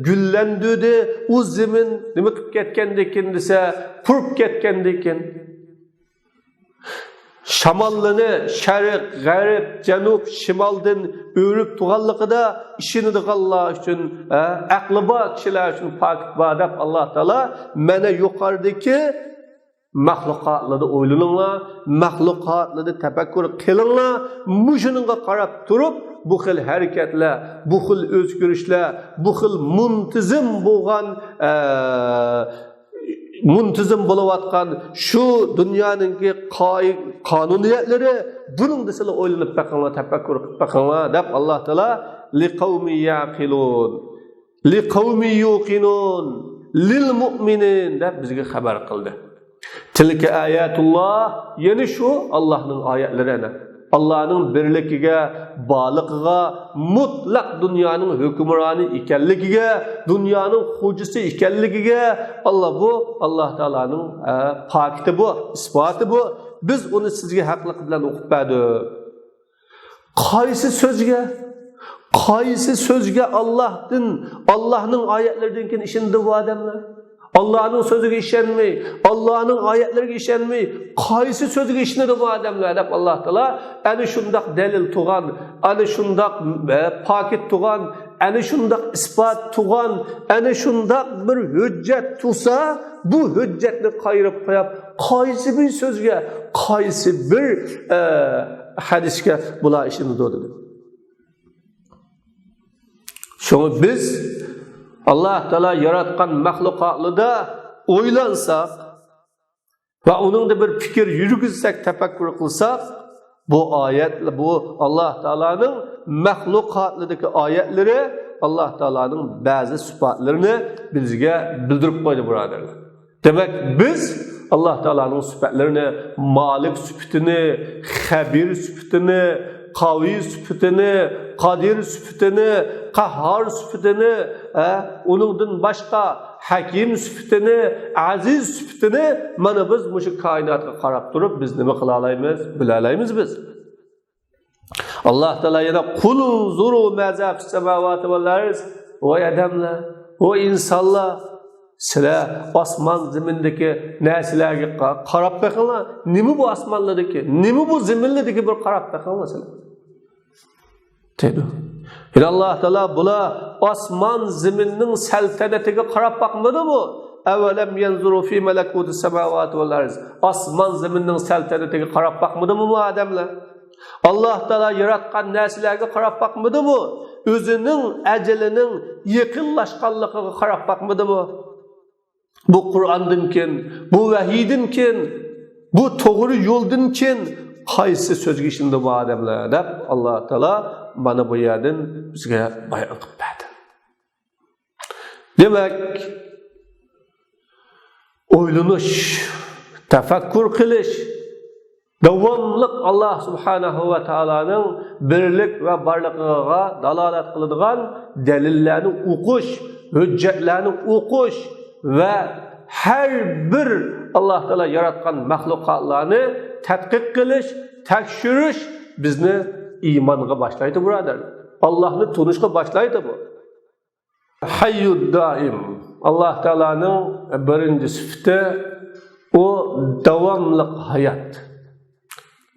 گۈللەندۈردى. ئۇ زېمىن نېمە قىلىپ كەتكەندىكىن دېسە، قۇرۇپ كەتكەندىكىن. شاماللىنى شەرق، غەرب، جەنۇب، شىمالدىن ئۆرۈپ تۇرغانلىقىدا ئىشىنىدىغانلار ئۈچۈن، ھە، ئەقلى بار كىشىلەر ئۈچۈن پاكىت بار دەپ ئاللا تائالا مانا يۇقىرىدىكى مەخلۇقاتلىرىدا ئويلىنىڭلار، مەخلۇقاتلىرىدا تەپەككۇر قىلىڭلار. مۇشۇنىڭغا قاراپ تۇرۇپ، بۇ خىل ھەرىكەتلەر، بۇ خىل ئۆزگىرىشلەر، بۇ خىل مۇنتىزىم بولغان، ئە، مۇنتىزىم بولۇۋاتقان شۇ دۇنيانىڭكى قائىد-، قانۇنىيەتلىرى، بۇنىڭدا سىلەر ئويلىنىپ بېقىڭلار، تەپەككۇر قىلىپ بېقىڭلار دەپ ئاللا تائالا لىقەۋمى يەقىلۇن. لىقەۋمى يۇقىنۇن، لىل مۇئمىنىن دەپ بىزگە خەۋەر قىلدى. تىلكە ئايەتۇللا، يەنى شۇ ئاللانىڭ ئايەتلىرى ئەنە. ئاللانىڭ بىرلىكىگە، بارلىقىغا، مۇتلەق دۇنيانىڭ ھۆكۈمرانى ئىكەنلىكىگە، دۇنيانىڭ خوجىسى ئىكەنلىكىگە، ئاللا بۇ، ئاللا تائالانىڭ، ئە، پاكىتى بۇ، ئىسپاتى بۇ. بىز ئۇنى سىزگە ھەقلىق بىلەن ئوقۇپ بەردۇق. قايسى سۆزگە، قايسى سۆزگە ئاللاھتىن، ئاللاھنىڭ ئايەتلىرىدىن كېيىن ئىشىنىدۇ بۇ ئادەملەر؟ ئاللاھنىڭ سۆزىگە ئىشەنمەي، ئاللاھنىڭ ئايەتلىرىگە ئىشەنمەي، قايسى سۆزگە ئىشىنىدۇ بۇ ئادەملەر دەپ ئاللاھ تائالا ئەنە شۇنداق دەلىل تۇغان، ئەنە شۇنداق، ئە، پاكىت تۇغان، ئەنە شۇنداق ئىسپات تۇغان، ئەنە شۇنداق بىر ھۆججەت تۇرسا، بۇ ھۆججەتنى قايرىپ قويۇپ، قايسى بىر سۆزگە، قايسى بىر، ئە، ھەدىسكە بۇلار ئىشىنىدۇ دېدى. شۇڭا بىز ئاللاھ تائالا ياراتقان مەخلۇقاتلىرىدا ئويلانساق ۋە ئۇنىڭدا بىر پىكىر يۈرگۈزسەك، تەپەككۇر قىلساق، بۇ ئايەت، بۇ ئاللاھ تائالانىڭ مەخلۇقاتلىرىدىكى ئايەتلىرى ئاللاھ تائالانىڭ بەزى سۈپەتلىرىنى بىزگە بىلدۈرۈپ قويدى، بۇرادەرلەر. دېمەك، بىز ئاللاھ تائالانىڭ سۈپەتلىرىنى، مالىك سۈپىتىنى، خەبىر سۈپىتىنى، قاۋىي سۈپىتىنى، قادىر سۈپىتىنى، قەھھار سۈپىتىنى، ھە، ئۇنىڭدىن باشقا ھەكىم سۈپىتىنى، ئەزىز سۈپىتىنى، مانا بىز مۇشۇ كائىناتقا قاراپ تۇرۇپ، بىز نېمە قىلالايمىز، بىلەلەيمىز بىز. ئاللاھ تائالا يەنە، قۇل ئۇنزۇرۇ مازا فىس ساماۋاتى ۋەل ئەرز. ۋاي ئادەملەر، ۋاي ئىنسانلار، سىلەر ئاسمان زېمىندىكى نەرسىلەرگە قا-، قاراپ بېقىڭلار. نېمە بۇ ئاسمانلاردىكى، نېمە بۇ زېمىنلاردىكى، بىر قاراپ بېقىڭلار سىلەر. دەيدۇ. يەنە ئاللاھ تائالا، بۇلار ئاسمان زېمىننىڭ سەلتەنىتىگە قاراپ باقمىدىمۇ؟ ئەۋەلەم يەنزۇرۇ فى مەلەكۇتىس ساماۋاتى ۋەل ئەرز. ئاسمان زېمىننىڭ سەلتەنىتىگە قاراپ باقمىدىمۇ بۇ ئادەملەر؟ ئاللاھ تائالا ياراتقان نەرسىلەرگە قاراپ باقمىدىمۇ؟ ئۆزىنىڭ ئەجىلىنىڭ يېقىنلاشقانلىقىغا قاراپ باقمىدىمۇ؟ بۇ قۇرئاندىن كېيىن، بۇ ۋەھىيدىن كېيىن، بۇ توغرا يولدىن كېيىن قايسى سۆزگە ئىشىنىدۇ بۇ ئادەملەر دەپ، ئاللاھ تائالا مانا بۇ يەردىن بىزگە بايان قىلىپ بەردى. دېمەك، ئويلىنىش، تەپەككۇر قىلىش، داۋاملىق ئاللاھ سۇبھانەھۇ ۋە تائالانىڭ بىرلىك ۋە بارلىقىغا دالالەت قىلىدىغان دەلىللەرنى ئوقۇش، ھۆججەتلەرنى ئوقۇش ۋە ھەر بىر ئاللاھ تائالا ياراتقان مەخلۇقاتلارنى تەتقىق قىلىش، تەكشۈرۈش بىزنى ئىمانغا باشلايدۇ، بۇرادەر. ئاللاھنى تونۇشقا باشلايدۇ بۇ. ھەييۇد دائىم. ئاللاھ تائالانىڭ بىرىنچى سۈپىتى، ئۇ داۋاملىق ھايات.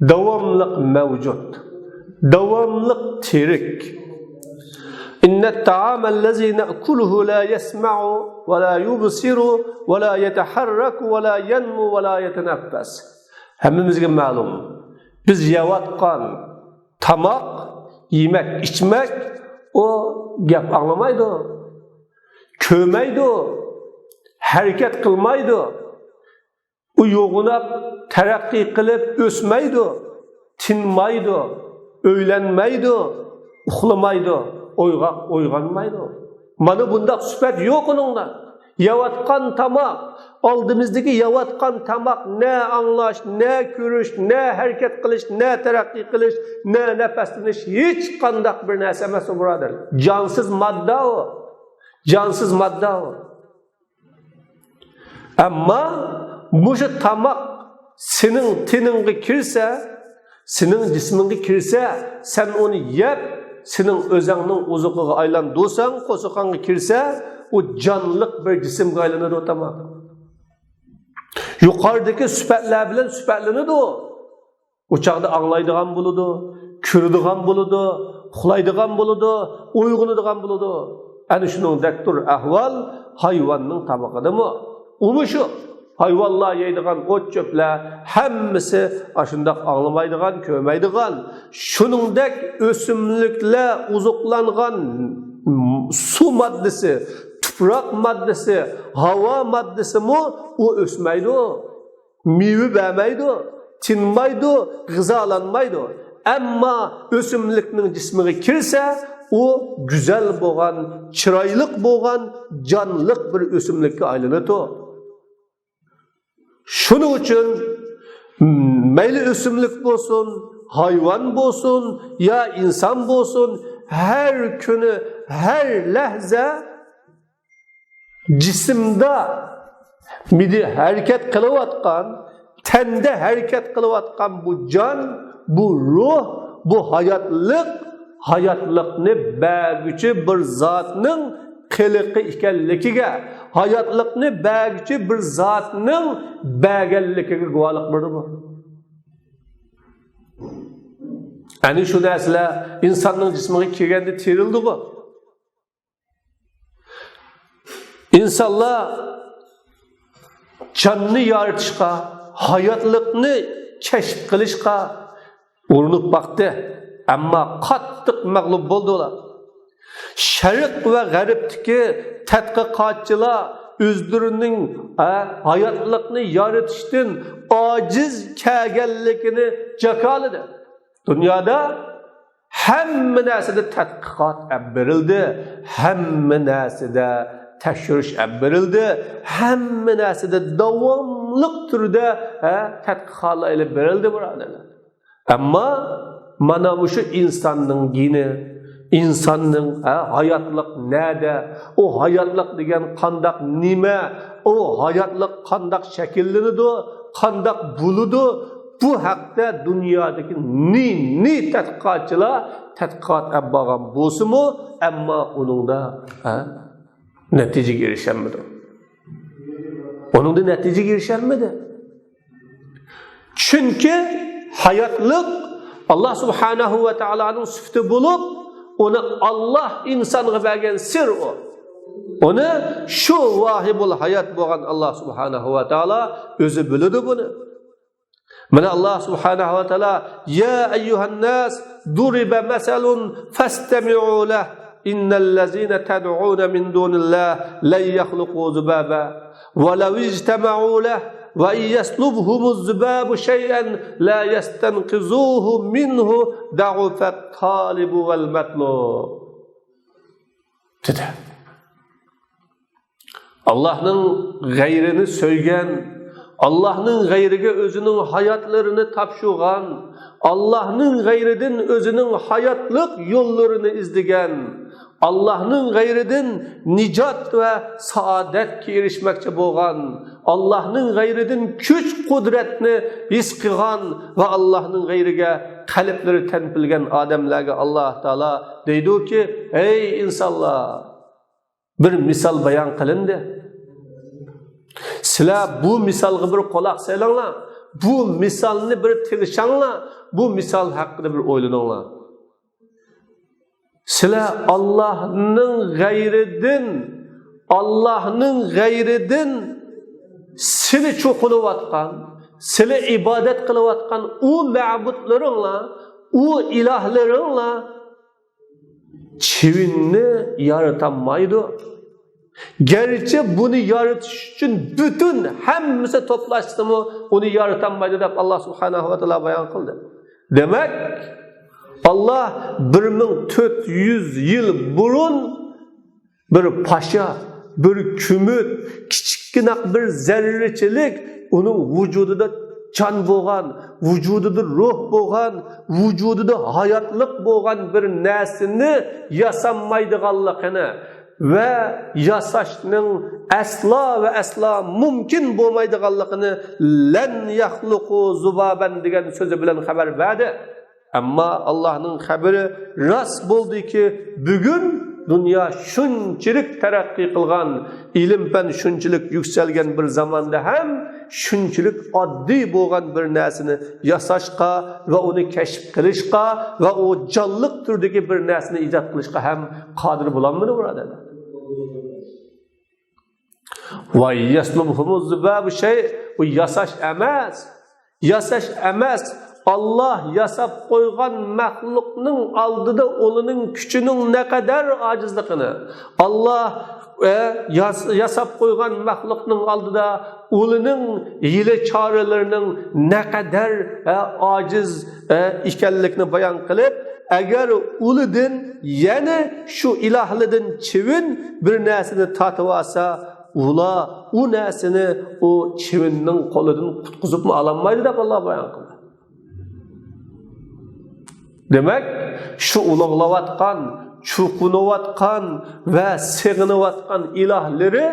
داۋاملىق مەۋجۇت، داۋاملىق تىرىك. إن الطعام الذي نأكله لا يسمع ولا يبصر ولا يتحرك ولا ينمو ولا يتنفس. ھەممىمىزگە مەلۇم، بىز يەۋاتقان تاماق، يېمەك، ئىچمەك، ئۇ گەپ ئاڭلىمايدۇ، كۆرمەيدۇ، ھەرىكەت قىلمايدۇ. ئۇ يوغىناپ تەرەققىي قىلىپ ئۆسمەيدۇ، تىنمايدۇ، ئۆيلەنمەيدۇ، ئۇخلىمايدۇ، ئويغاق ئويغانمايدۇ. مانا بۇنداق سۈپەت يوق ئۇنىڭدا. يەۋاتقان تاماق، ئالدىمىزدىكى يەۋاتقان تاماق نە ئاڭلاش، نە كۆرۈش، نە ھەرىكەت قىلىش، نە تەرەققىي قىلىش، نە نەپەسلىنىش، ھېچقانداق بىر نەرسە ئەمەس ئۇ، بۇرادەر. جانسىز ماددا ئۇ. جانسىز ماددا ئۇ. ئەمما مۇشۇ تاماق سېنىڭ تېنىڭغا كىرسە، سېنىڭ جىسمىڭغا كىرسە، سەن ئۇنى يەپ، سېنىڭ ئۆزەڭنىڭ ئوزۇقىغا ئايلاندۇرساڭ، قورسىقىڭغا كىرسە، ئۇ جانلىق بىر جىسىمگە ئايلىنىدۇ تاماق. يۇقىرىدىكى سۈپەتلەر بىلەن سۈپەتلىنىدۇ. ئۇ چاغدا ئاڭلايدىغان بولىدۇ، كۆرىدىغان بولىدۇ، ئۇخلايدىغان بولىدۇ، ئويغىنىدىغان بولىدۇ. ئەنە شۇنىڭدەكتۇر ئەھۋال ھايۋاننىڭ تامىقىدىمۇ. ئۇمۇ شۇ. ھايۋانلار يەيدىغان ئوت-چۆپلەر ھەممىسى ئاشۇنداق ئاڭلىمايدىغان، كۆرمەيدىغان. شۇنىڭدەك ئۆسۈملۈكلەر ئوزۇقلانغان سۇ ماددىسى، تۇپراق ماددىسى، ھاۋا ماددىسىمۇ ئۇ ئۆسمەيدۇ. مېۋە بەرمەيدۇ، تىنمايدۇ، غىزالانمايدۇ. ئەمما ئۆسۈملۈكنىڭ جىسمىغا كىرسە، ئۇ گۈزەل بولغان، چىرايلىق بولغان، جانلىق بىر ئۆسۈملۈككە ئايلىنىدۇ. شۇنىڭ ئۈچۈن مەيلى ئۆسۈملۈك بولسۇن، ھايۋان بولسۇن يا ئىنسان بولسۇن، ھەر كۈنى، ھەر لەھزە جىسىمدا مىدى ھەرىكەت قىلىۋاتقان، تەندە ھەرىكەت قىلىۋاتقان بۇ جان، بۇ روھ، بۇ ھاياتلىق، ھاياتلىقنى بەرگۈچى بىر زاتنىڭ قىلىقى ئىكەنلىكىگە، ھاياتلىقنى بەرگۈچى بىر زاتنىڭ بەرگەنلىكىگە گۇۋاھلىق بېرىدۇ بۇ. ئەنە شۇ نەرسىلەر ئىنساننىڭ جىسمىغا كىرگەندە تىرىلىدىغۇ. ئىنسانلار جاننى يارىتىشقا، ھاياتلىقنى كەشىپ قىلىشقا ئۇرۇنۇپ باقتى، ئەمما قاتتىق مەغلۇپ بولدى ئۇلار. شەرق ۋە غەربتىكى تەتقىقاتچىلار ئۆزلىرىنىڭ، ھە، ھاياتلىقنى يارىتىشتىن ئاجىز كەلگەنلىكىنى جاكارلىدى. دۇنيادا ھەممە نەرسىدە تەتقىقات ئەپ بېرىلدى، ھەممە نەرسىدە تەكشۈرۈش ئەپ بېرىلدى، ھەممە نەرسىدە داۋاملىق تۈردە، ھە، تەتقىقاتلار ئېلىپ بېرىلدى، بۇرادەرلەر. ئەمما مانا مۇشۇ ئىنساننىڭ گېنى، ئىنساننىڭ، ھە، ھاياتلىق نەدە، ئۇ ھاياتلىق دېگەن قانداق نېمە، ئۇ ھاياتلىق قانداق شەكىللىنىدۇ، قانداق بولىدۇ، بۇ ھەقتە دۇنيادىكى نى، نى تەتقىقاتچىلار تەتقىقات ئەپ بارغان بولسىمۇ، ئەمما ئۇنىڭدا، ھە، نەتىجىگە ئېرىشەلمىدى. ئۇنىڭدا نەتىجىگە ئېرىشەلمىدى. چۈنكى ھاياتلىق ئاللا سۇبھانەھۇ ۋە تائالانىڭ سۈپىتى بولۇپ، ئۇنى ئاللا ئىنسانغا بەرگەن سىر ئۇ. ئۇنى شۇ ۋاھىبۇل ھايات بولغان ئاللا سۇبھانەھۇ ۋە تائالا ئۆزى بىلىدۇ بۇنى. مانا ئاللا سۇبھانەھۇ ۋە تائالا، يا ئەييۇھەنناس، ضرب مثل فاستمعوا له، إن الذين تدعون من دون الله لن يخلقوا ذبابا ولو اجتمعوا له وإن يسلبهم الذباب شيئا لا يستنقذوه منه ضعف الطالب والمطلوب، دېدى. ئاللاھنىڭ غەيرىنى سۆيگەن، ئاللاھنىڭ غەيرىگە ئۆزىنىڭ ھاياتلىرىنى تاپشۇرغان، ئاللاھنىڭ غەيرىدىن ئۆزىنىڭ ھاياتلىق يوللىرىنى ئىزدىگەن، ئاللاھنىڭ غەيرىدىن نىجات ۋە سائادەتكە ئېرىشمەكچى بولغان، ئاللاھنىڭ غەيرىدىن كۈچ-قۇدرەتنى ھېس قىلغان ۋە ئاللاھنىڭ غەيرىگە قەلبلىرى تەنپىلگەن ئادەملەرگە ئاللاھ تائالا دەيدۇكى، ھەي ئىنسانلار! بىر مىسال بايان قىلىندى. سىلەر بۇ مىسالغا بىر قۇلاق سېلىڭلار، بۇ مىسالنى بىر تىڭشاڭلار، بۇ مىسال ھەققىدە بىر ئويلىنىڭلار. سىلەر ئاللاھنىڭ غەيرىدىن، ئاللاھنىڭ غەيرىدىن سىلى چوقۇنۇۋاتقان، سىلى ئىبادەت قىلىۋاتقان ئۇ مەبۇدلىرىڭلار، ئۇ ئىلاھلىرىڭلار چىۋىننى يارىتالمايدۇ. گەرچە بۇنى يارىتىش ئۈچۈن پۈتۈن ھەممىسى توپلاشسىمۇ، ئۇنى يارىتالمايدۇ دەپ ئاللاھ سۇبھانەھۇ ۋە تائالا بايان قىلدى. دېمەك، ئاللاھ بىر مىڭ تۆت يۈز يىل بۇرۇن بىر پاشا، بىر كۈمۈت، كىچىككىنە بىر زەررىچىلىك ئۇنىڭ ۋۇجۇدىدا جان بولغان، ۋۇجۇدىدا روھ بولغان، ۋۇجۇدىدا ھاياتلىق بولغان بىر نەرسىنى ياسالمايدىغانلىقىنى ۋە ياساشنىڭ ئەسلا ۋە ئەسلا مۇمكىن بولمايدىغانلىقىنى لەن يەخلۇقۇ زۇبابەن دېگەن سۆزى بىلەن خەۋەر بەردى. ئەمما ئاللاھنىڭ خەۋىرى راست بولدىكى، بۈگۈن دۇنيا شۇنچىلىك تەرەققىي قىلغان، ئىلىم-پەن شۇنچىلىك يۈكسەلگەن بىر زاماندا ھەم شۇنچىلىك ئاددىي بولغان بىر نەرسىنى ياساشقا ۋە ئۇنى كەشىپ قىلىشقا ۋە ئۇ جانلىق تۈردىكى بىر نەرسىنى ئىجاد قىلىشقا ھەم قادىر بولالمىدى، بۇرادەرلەر. ۋە يەسلۇبھۇمۇز زۇبابۇ شەيئ، بۇ ياساش ئەمەس. ياساش ئەمەس. ئاللاھ ياساپ قويغان مەخلۇقنىڭ ئالدىدا ئۇلىنىڭ كۈچىنىڭ نەقەدەر ئاجىزلىقىنى، ئاللاھ، ئە، ياس-، ياساپ قويغان مەخلۇقنىڭ ئالدىدا ئۇلىنىڭ ھىيلە-چارىلىرىنىڭ نەقەدەر، ئە، ئاجىز، ئە، ئىكەنلىكىنى بايان قىلىپ، ئەگەر ئۇلىدىن يەنە شۇ ئىلاھلىدىن چىۋىن بىر نەرسىنى تارتىۋالسا، ئۇلار ئۇ نەرسىنى ئۇ چىۋىننىڭ قولىدىن قۇتقۇزۇپمۇ ئالالمايدۇ دەپ ئاللاھ بايان قىلدى. دېمەك، شۇ ئۇلۇغلاۋاتقان، چوقۇنۇۋاتقان ۋە سېغىنىۋاتقان ئىلاھلىرى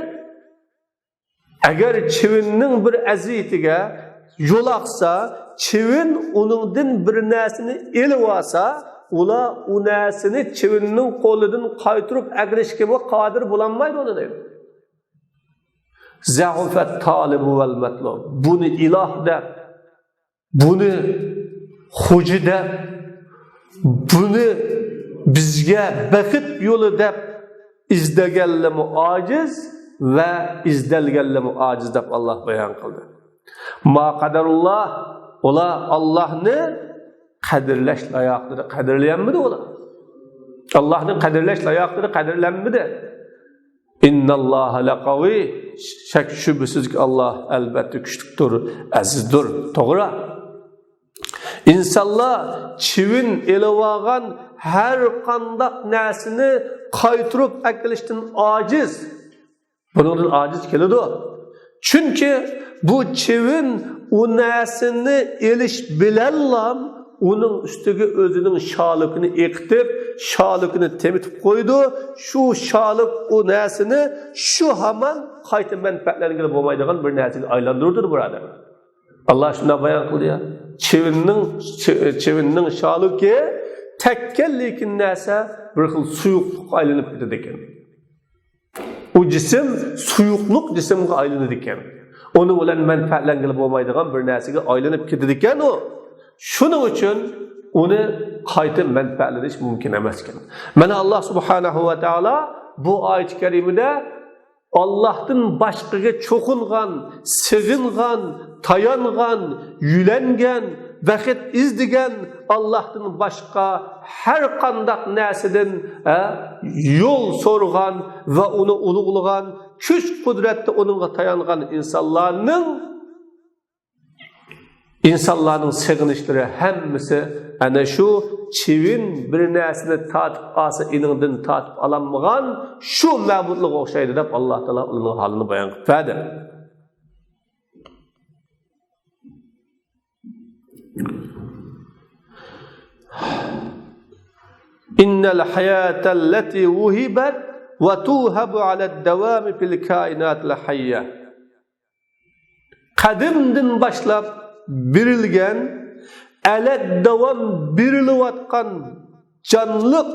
ئەگەر چىۋىننىڭ بىر ئەزىيىتىگە يولۇقسا، چىۋىن ئۇنىڭدىن بىر نەرسىنى ئېلىۋالسا، ئۇلار ئۇ نەرسىنى چىۋىننىڭ قولىدىن قايتۇرۇپ ئەكېلىشكىمۇ قادىر بولالمايدۇ ئۇنى دەيدۇ. زەئۇفەت تالىبۇ ۋەل مەتلۇب. بۇنى ئىلاھ دەپ، بۇنى خوجا دەپ، بۇنى بىزگە بەخت يولى دەپ ئىزدىگەنلىمۇ ئاجىز ۋە ئىزدەلگەنلىمۇ ئاجىز دەپ ئاللاھ بايان قىلدى. ما قەدەرۇللاھ، ئۇلار ئاللاھنى قەدىرلەش لايىقىدا قەدىرلىيەلمىدى ئۇلار. ئاللاھنى قەدىرلەش لايىقىدا قەدىرلەنمىدى. ئىنناللاھە لەقەۋىي، شەك-شۈبھىسىزكى، ئاللاھ ئەلبەتتە كۈچلۈكتۇر، ئەزىزدۇر. توغرا. ئىنسانلار چىۋىن ئېلىۋالغان ھەر قانداق نەرسىنى قايتۇرۇپ ئەكېلىشتىن ئاجىز. بۇنىڭدىن ئاجىز كېلىدۇ. چۈنكى بۇ چىۋىن ئۇ نەرسىنى ئېلىش بىلەنلا ئۇنىڭ ئۈستىگە ئۆزىنىڭ شالۇكىنى ئېقىتىپ، شالۇكىنى تېمىتىپ قويىدۇ. شۇ شالۇك ئۇ نەرسىنى شۇ ھامان قايتا مەنپەئەتلەنگىلى بولمايدىغان بىر نەرسىگە ئايلاندۇرىدۇ، بۇرادەر. ئاللاھ شۇنداق بايان قىلدى يا. چىۋىننىڭ، چىۋىننىڭ شالۇكى تەگكەن لېكىن نەرسە بىر خىل سۇيۇقلۇققا ئايلىنىپ كېتىدىكەن. ئۇ جىسىم سۇيۇقلۇق جىسىمغا ئايلىنىدىكەن. ئۇنىڭ بىلەن مەنپەئەتلەنگىلى بولمايدىغان بىر نەرسىگە ئايلىنىپ كېتىدىكەن ئۇ. شۇنىڭ ئۈچۈن ئۇنى قايتا مەنپەئەتلىنىش مۇمكىن ئەمەسكەن. مانا، ئاللاھ سۇبھانەھۇ ۋە تائالا بۇ ئايەت كەرىمىدە ئاللاھتىن باشقىغا چوقۇنغان، سېغىنغان، تايانغان، يۆلەنگەن، بەخت ئىزدىگەن، ئاللاھتىن باشقا ھەر قانداق نەرسىدىن، ھە، يول سورىغان ۋە ئۇنى ئۇلۇغلىغان، كۈچ-قۇدرەتتە ئۇنىڭغا تايانغان ئىنسانلارنىڭ، ئىنسانلارنىڭ سېغىنىشلىرى ھەممىسى ئەنە شۇ چىۋىن بىر نەرسىنى تارتىپ ئالسا، ئېنىڭدىن تارتىپ ئالالمىغان شۇ مەبۇدلىققا ئوخشايدۇ دەپ، ئاللاھ تائالا ئۇنىڭ ھالىنى بايان قىلىپ بەردى. إن الحياة التي وهبت وتوهب على الدوام في الكائنات الحية. قەدىمدىن باشلاپ بېرىلگەن، ئەلەت داۋام بېرىلىۋاتقان جانلىق،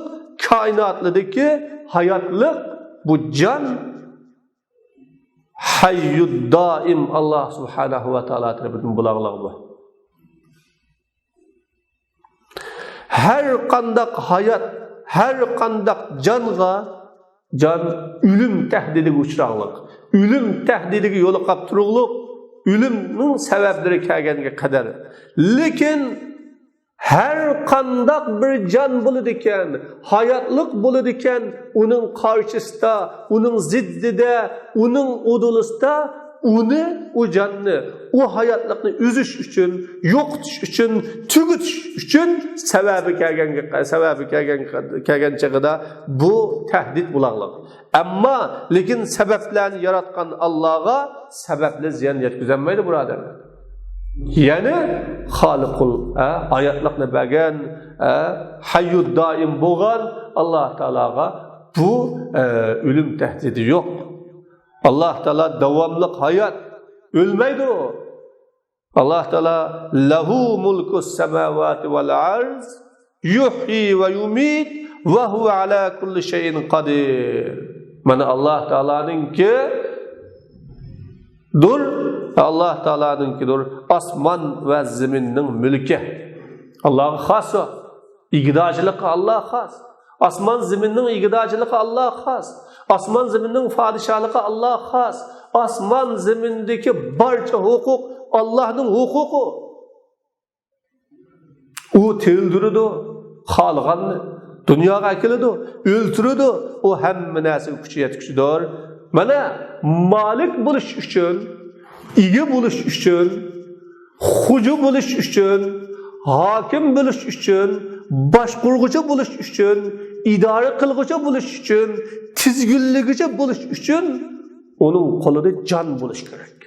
كائىناتلىدىكى ھاياتلىق، بۇ جان ھەييۇد دائىم، ئاللا سۇبھانەھۇ ۋە تائالا تەرىپىدىن بۇلاغلىق بۇ. ھەر قانداق ھايات، ھەر قانداق جانغا، جان ئۆلۈم تەھدىتىگە ئۇچراغلىق، ئۆلۈم تەھدىتىگە يولۇقۇپ تۇرۇغلۇق، ئۆلۈمنىڭ سەۋەبلىرى كەلگەنگە قەدەر. لېكىن ھەر قانداق بىر جان بولىدىكەن، ھاياتلىق بولىدىكەن، ئۇنىڭ قارشىسىدا، ئۇنىڭ زىددىدە، ئۇنىڭ ئۇدۇلىسىدا ئۇنى، ئۇ جاننى، ئۇ ھاياتلىقنى ئۈزۈش ئۈچۈن، يوقىتىش ئۈچۈن، تۈگىتىش ئۈچۈن سەۋەبى كەلگەنگە، سەۋەبى كەلگەن، كەلگەن چېغىدا بۇ تەھدىت بولاغلىق. ئەمما لېكىن سەۋەبلەرنى ياراتقان ئاللاغا سەۋەبلىك زىيان يەتكۈزەلمەيدۇ، بۇرادەرلەر. يەنى خالىقۇل، ھە، ھاياتلىقنى بەرگەن، ھە، ھەييۇد دائىم بولغان ئاللا تائالاغا بۇ، ئە، ئۆلۈم تەھدىتى يوق. ئاللا تائالا داۋاملىق ھايات، ئۆلمەيدۇ. ئاللا تائالا لەھۇ مۇلكۇس سەماۋاتى ۋەل ئەرز يۇھيى ۋە يۇمىت ۋە ھۇۋە ئەلا كۇللى شەيئىن قادىر. مانا ئاللا تائالانىڭكى دۇر، ئاللا تائالانىڭكىدۇر ئاسمان ۋە زېمىننىڭ مۈلكى. ئاللاغا خاس ئۇ. ئىگىدارچىلىقى ئاللاغا خاس. ئاسمان زېمىننىڭ ئىگىدارچىلىقى ئاللاغا خاس. ئاسمان زېمىننىڭ پادىشاھلىقى ئاللاغا خاس. ئاسمان زېمىندىكى بارچە ھوقۇق ئاللانىڭ ھوقۇقى. ئۇ تىرىلدۈرىدۇ، خالىغاننى دۇنياغا ئەكېلىدۇ، ئۆلتۈرىدۇ. ئۇ ھەممە نەرسىگە كۈچى يەتكۈچىدۇر. مانا، مالىك بولۇش ئۈچۈن، ئىگە بولۇش ئۈچۈن، خوجا بولۇش ئۈچۈن، ھاكىم بولۇش ئۈچۈن، باشقۇرغۇچى بولۇش ئۈچۈن، ئىدارە قىلغۇچى بولۇش ئۈچۈن، تىزگىنلىگۈچى بولۇش ئۈچۈن ئۇنىڭ قولىدا جان بولۇش كېرەك.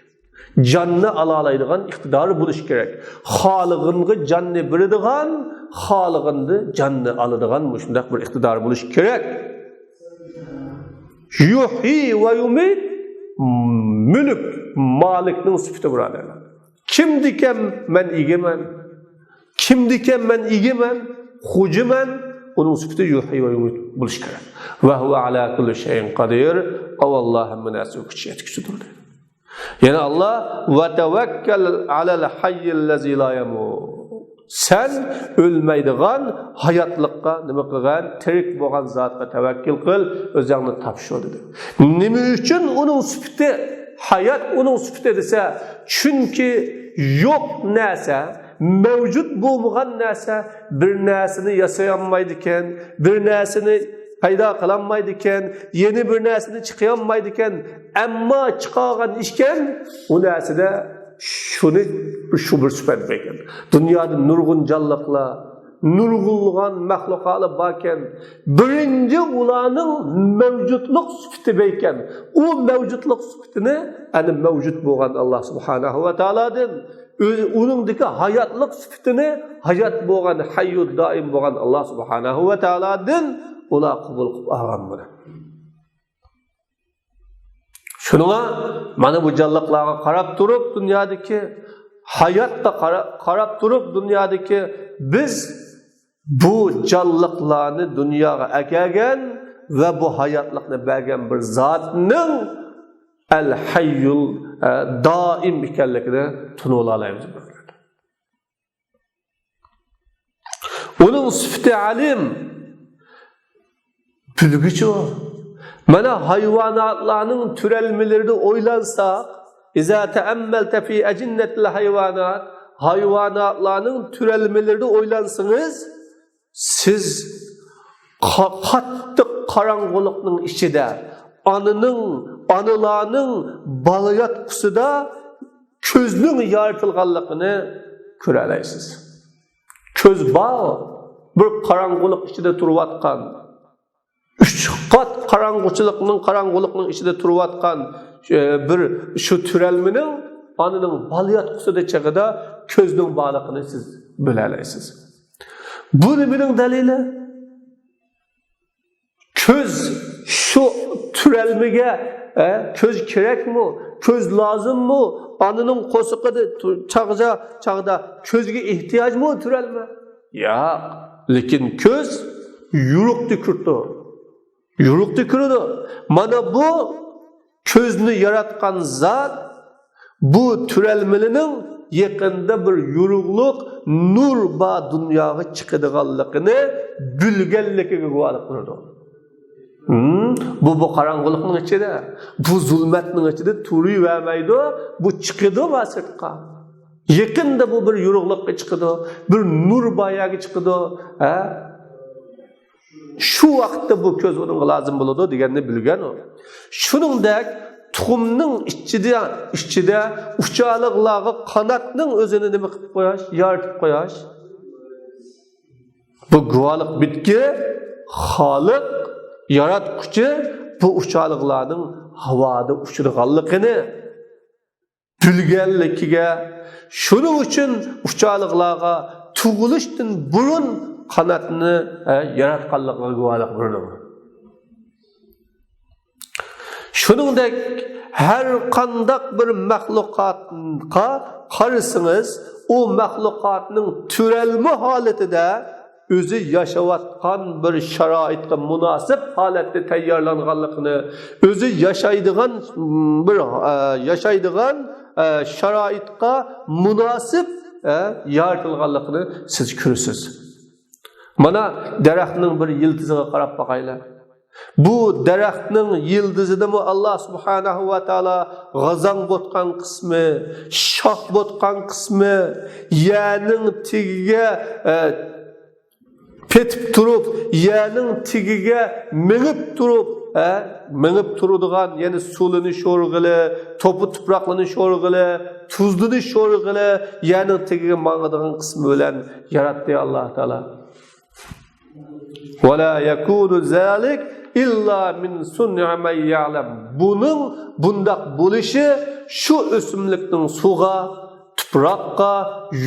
جاننى ئالالايدىغان ئىقتىدارى بولۇش كېرەك. خالىغانغا جاننى بېرىدىغان، خالىغاندا جاننى ئالىدىغان مۇشۇنداق بىر ئىقتىدارى بولۇش كېرەك. يۇھيى ۋە يۇمىت، مۈلۈك، مالىكنىڭ سۈپىتى، بۇرادەرلەر. كىمدىكەن مەن ئىگىمەن؟ كىمدىكەن مەن ئىگىمەن، خوجىمەن؟ ئۇنىڭ سۈپىتى يۇھيى ۋە يۇمىت بولۇش كېرەك. ۋە ھۇۋە ئەلا كۇللى شەيئىن قادىر. ئۇ ئاللا ھەممە نەرسىگە كۈچى يەتكۈچىدۇر، دەيدۇ. يەنە ئاللا، ۋە تەۋەككەل ئەلەل ھەييىللەزى لا يەمۇت. سەن ئۆلمەيدىغان ھاياتلىققا نېمە قىلغىن؟ تىرىك بولغان زاتقا تەۋەككۈل قىل، ئۆزۈڭنى تاپشۇر، دېدى. نېمە ئۈچۈن ئۇنىڭ سۈپىتى، ھايات ئۇنىڭ سۈپىتى دېسە، چۈنكى يوق نەرسە، مەۋجۇت بولمىغان نەرسە بىر نەرسىنى ياسىيالمايدىكەن، بىر نەرسىنى پەيدا قىلالمايدىكەن، يەنە بىر نەرسىنى چىقىرالمايدىكەن. ئەمما چىقارغان ئىكەن، ئۇ نەرسىدە شۇنى، شۇ بىر سۈپەت بەرگەن. دۇنيادا نۇرغۇن جانلىقلار، نۇرغۇنلىغان مەخلۇقاتلار باركەن. بىرىنچى ئۇلارنىڭ مەۋجۇتلۇق سۈپىتى باركەن. ئۇ مەۋجۇتلۇق سۈپىتىنى ئەنە مەۋجۇت بولغان ئاللا سۇبھانەھۇ ۋە تائالادىن، ئۆز-، ئۇنىڭدىكى ھاياتلىق سۈپىتىنى ھايات بولغان، ھەييۇ دائىم بولغان ئاللا سۇبھانەھۇ ۋە تائالادىن ئۇلار قوبۇل قىلىپ ئالغان بۇنى. شۇنىڭغا مانا بۇ جانلىقلارغا قاراپ تۇرۇپ، دۇنيادىكى ھاياتقا قارا-، قاراپ تۇرۇپ، دۇنيادىكى بىز بۇ جانلىقلارنى دۇنياغا ئەكەلگەن ۋە بۇ ھاياتلىقنى بەرگەن بىر زاتنىڭ ئەل ھەييۇل، ئە، دائىم ئىكەنلىكىنى تونۇۋالالايمىز. ئۇنىڭ سۈپىتى ئالىم، بىلگۈچى ئۇ. مانا ھايۋاناتلارنىڭ تۈرەلمىلىرىدە ئويلانساق، ئىزا تەئەممەلتە فى ئەجىننەتىل ھايۋانات، ھايۋاناتلارنىڭ تۈرەلمىلىرىدە ئويلانسىڭىز، سىز قا-، قاتتىق قاراڭغۇلۇقنىڭ ئىچىدە، ئانىنىڭ، ئانىلارنىڭ بالىياتقۇسىدا كۆزنىڭ يارىتىلغانلىقىنى كۆرەلەيسىز. كۆز بار، بىر قاراڭغۇلۇق ئىچىدە تۇرۇۋاتقان، ئۈچ قات قاراڭغۇچىلىقنىڭ، قاراڭغۇلۇقنىڭ ئىچىدە تۇرۇۋاتقان، ئە، بىر شۇ تۈرەلمىنىڭ ئانىنىڭ بالىياتقۇسىدا چېغىدا كۆزنىڭ بارلىقىنى سىز بىلەلەيسىز. بۇ نېمىنىڭ دەلىلى؟ كۆز، شۇ تۈرەلمىگە، ئە، كۆز كېرەكمۇ؟ كۆز لازىممۇ؟ ئانىنىڭ قورسىقىدا تۇ-، چاغدا، چاغدا كۆزگە ئېھتىياجمۇ تۆرەلمە؟ ياق. لېكىن كۆز يورۇقتا كۆرىدۇ. يورۇقتا كۆرىدۇ. مانا بۇ كۆزنى ياراتقان زات بۇ تۆرەلمىلىنىڭ يېقىندا بىر يورۇقلۇق نۇر بار دۇنياغا چىقىدىغانلىقىنى بىلگەنلىكىگە گۇۋاھلىق بېرىدۇ. ھىم، بۇ، بۇ قاراڭغۇلۇقنىڭ ئىچىدە، بۇ زۇلمەتنىڭ ئىچىدە تۇرۇۋەرمەيدۇ، بۇ چىقىدۇ ما سىرتقا. يېقىندا بۇ بىر يورۇقلۇققا چىقىدۇ، بىر نۇر بار يەرگە چىقىدۇ. ھە؟ شۇ ۋاقىتتا بۇ كۆز ئۇنىڭغا لازىم بولىدۇ دېگەننى بىلگەن ئۇ. شۇنىڭدەك تۇخۇمنىڭ ئىچىدە، ئىچىدە ئۇچارلىقلارغا قاناتنىڭ ئۆزىنى نېمە قىلىپ قويۇش، يارىتىپ قويۇش. بۇ گۇۋاھلىق بىتكى خالىق، ياراتقۇچى بۇ ئۇچارلىقلارنىڭ ھاۋادا ئۇچىدىغانلىقىنى بىلگەنلىكىگە، شۇنىڭ ئۈچۈن ئۇچارلىقلارغا تۇغۇلۇشتىن بۇرۇن قاناتنى، ھە، ياراتقانلىقىغا گۇۋاھلىق بېرىدۇ. شۇنىڭدەك ھەر قانداق بىر مەخلۇقاتقا قارىسىڭىز، ئۇ مەخلۇقاتنىڭ تۆرەلمە ھالىتىدە ئۆزى ياشاۋاتقان بىر شارائىتقا مۇناسىپ ھالەتتە تەييارلانغانلىقىنى، ئۆزى ياشايدىغان بىر، ئە، ياشايدىغان، ئە، شارائىتقا مۇناسىپ، ئە، يارىتىلغانلىقىنى سىز كۆرىسىز. مانا دەرەخنىڭ بىر يىلتىزىغا قاراپ باقايلى. بۇ دەرەخنىڭ يىلتىزىدىمۇ ئاللا سۇبھانەھۇ ۋە تائالا غازاڭ بوتقان قىسمى، شاخ بوتقان قىسمى، يەرنىڭ تېگىگە، ئە، پېتىپ تۇرۇپ، يەرنىڭ تېگىگە مېڭىپ تۇرۇپ، ھە، مېڭىپ تۇرىدىغان، يەنى سۇلىنىش ئورگىلى، توپا تۇپراقلىنىش ئورگىلى، تۇزلىنىش ئورگىلى، يەرنىڭ تېگىگە ماڭىدىغان قىسمى بىلەن ياراتتى ئاللا تائالا. ولا يكون ذلك إلا من صنع من يعلم. بۇنىڭ بۇنداق بولۇشى شۇ ئۆسۈملۈكنىڭ سۇغا، تۇپراققا،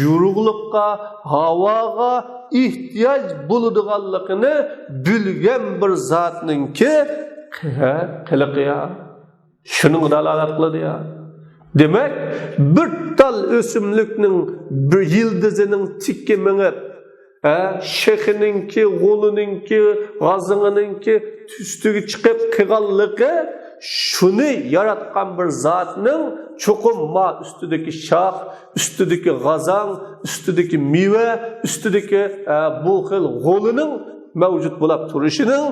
يورۇقلۇققا، ھاۋاغا ئېھتىياج بولىدىغانلىقىنى بىلگەن بىر زاتنىڭكى قىلىقى يا. شۇنىڭغا دالالەت قىلىدۇ يا. دېمەك، بىر تال ئۆسۈملۈكنىڭ بىر يىلتىزىنىڭ تىكى مېڭىپ، ھە، شېخىنىڭكى، غولىنىڭكى، غازىڭىنىڭكى ئۈستىگە چىقىپ قېلىدىغانلىقى، شۇنى ياراتقان بىر زاتنىڭ چوقۇم ما ئۈستىدىكى شاخ، ئۈستىدىكى غازاڭ، ئۈستىدىكى مېۋە، ئۈستىدىكى، ئە، بۇ خىل غولىنىڭ مەۋجۇت بولۇپ تۇرۇشىنىڭ،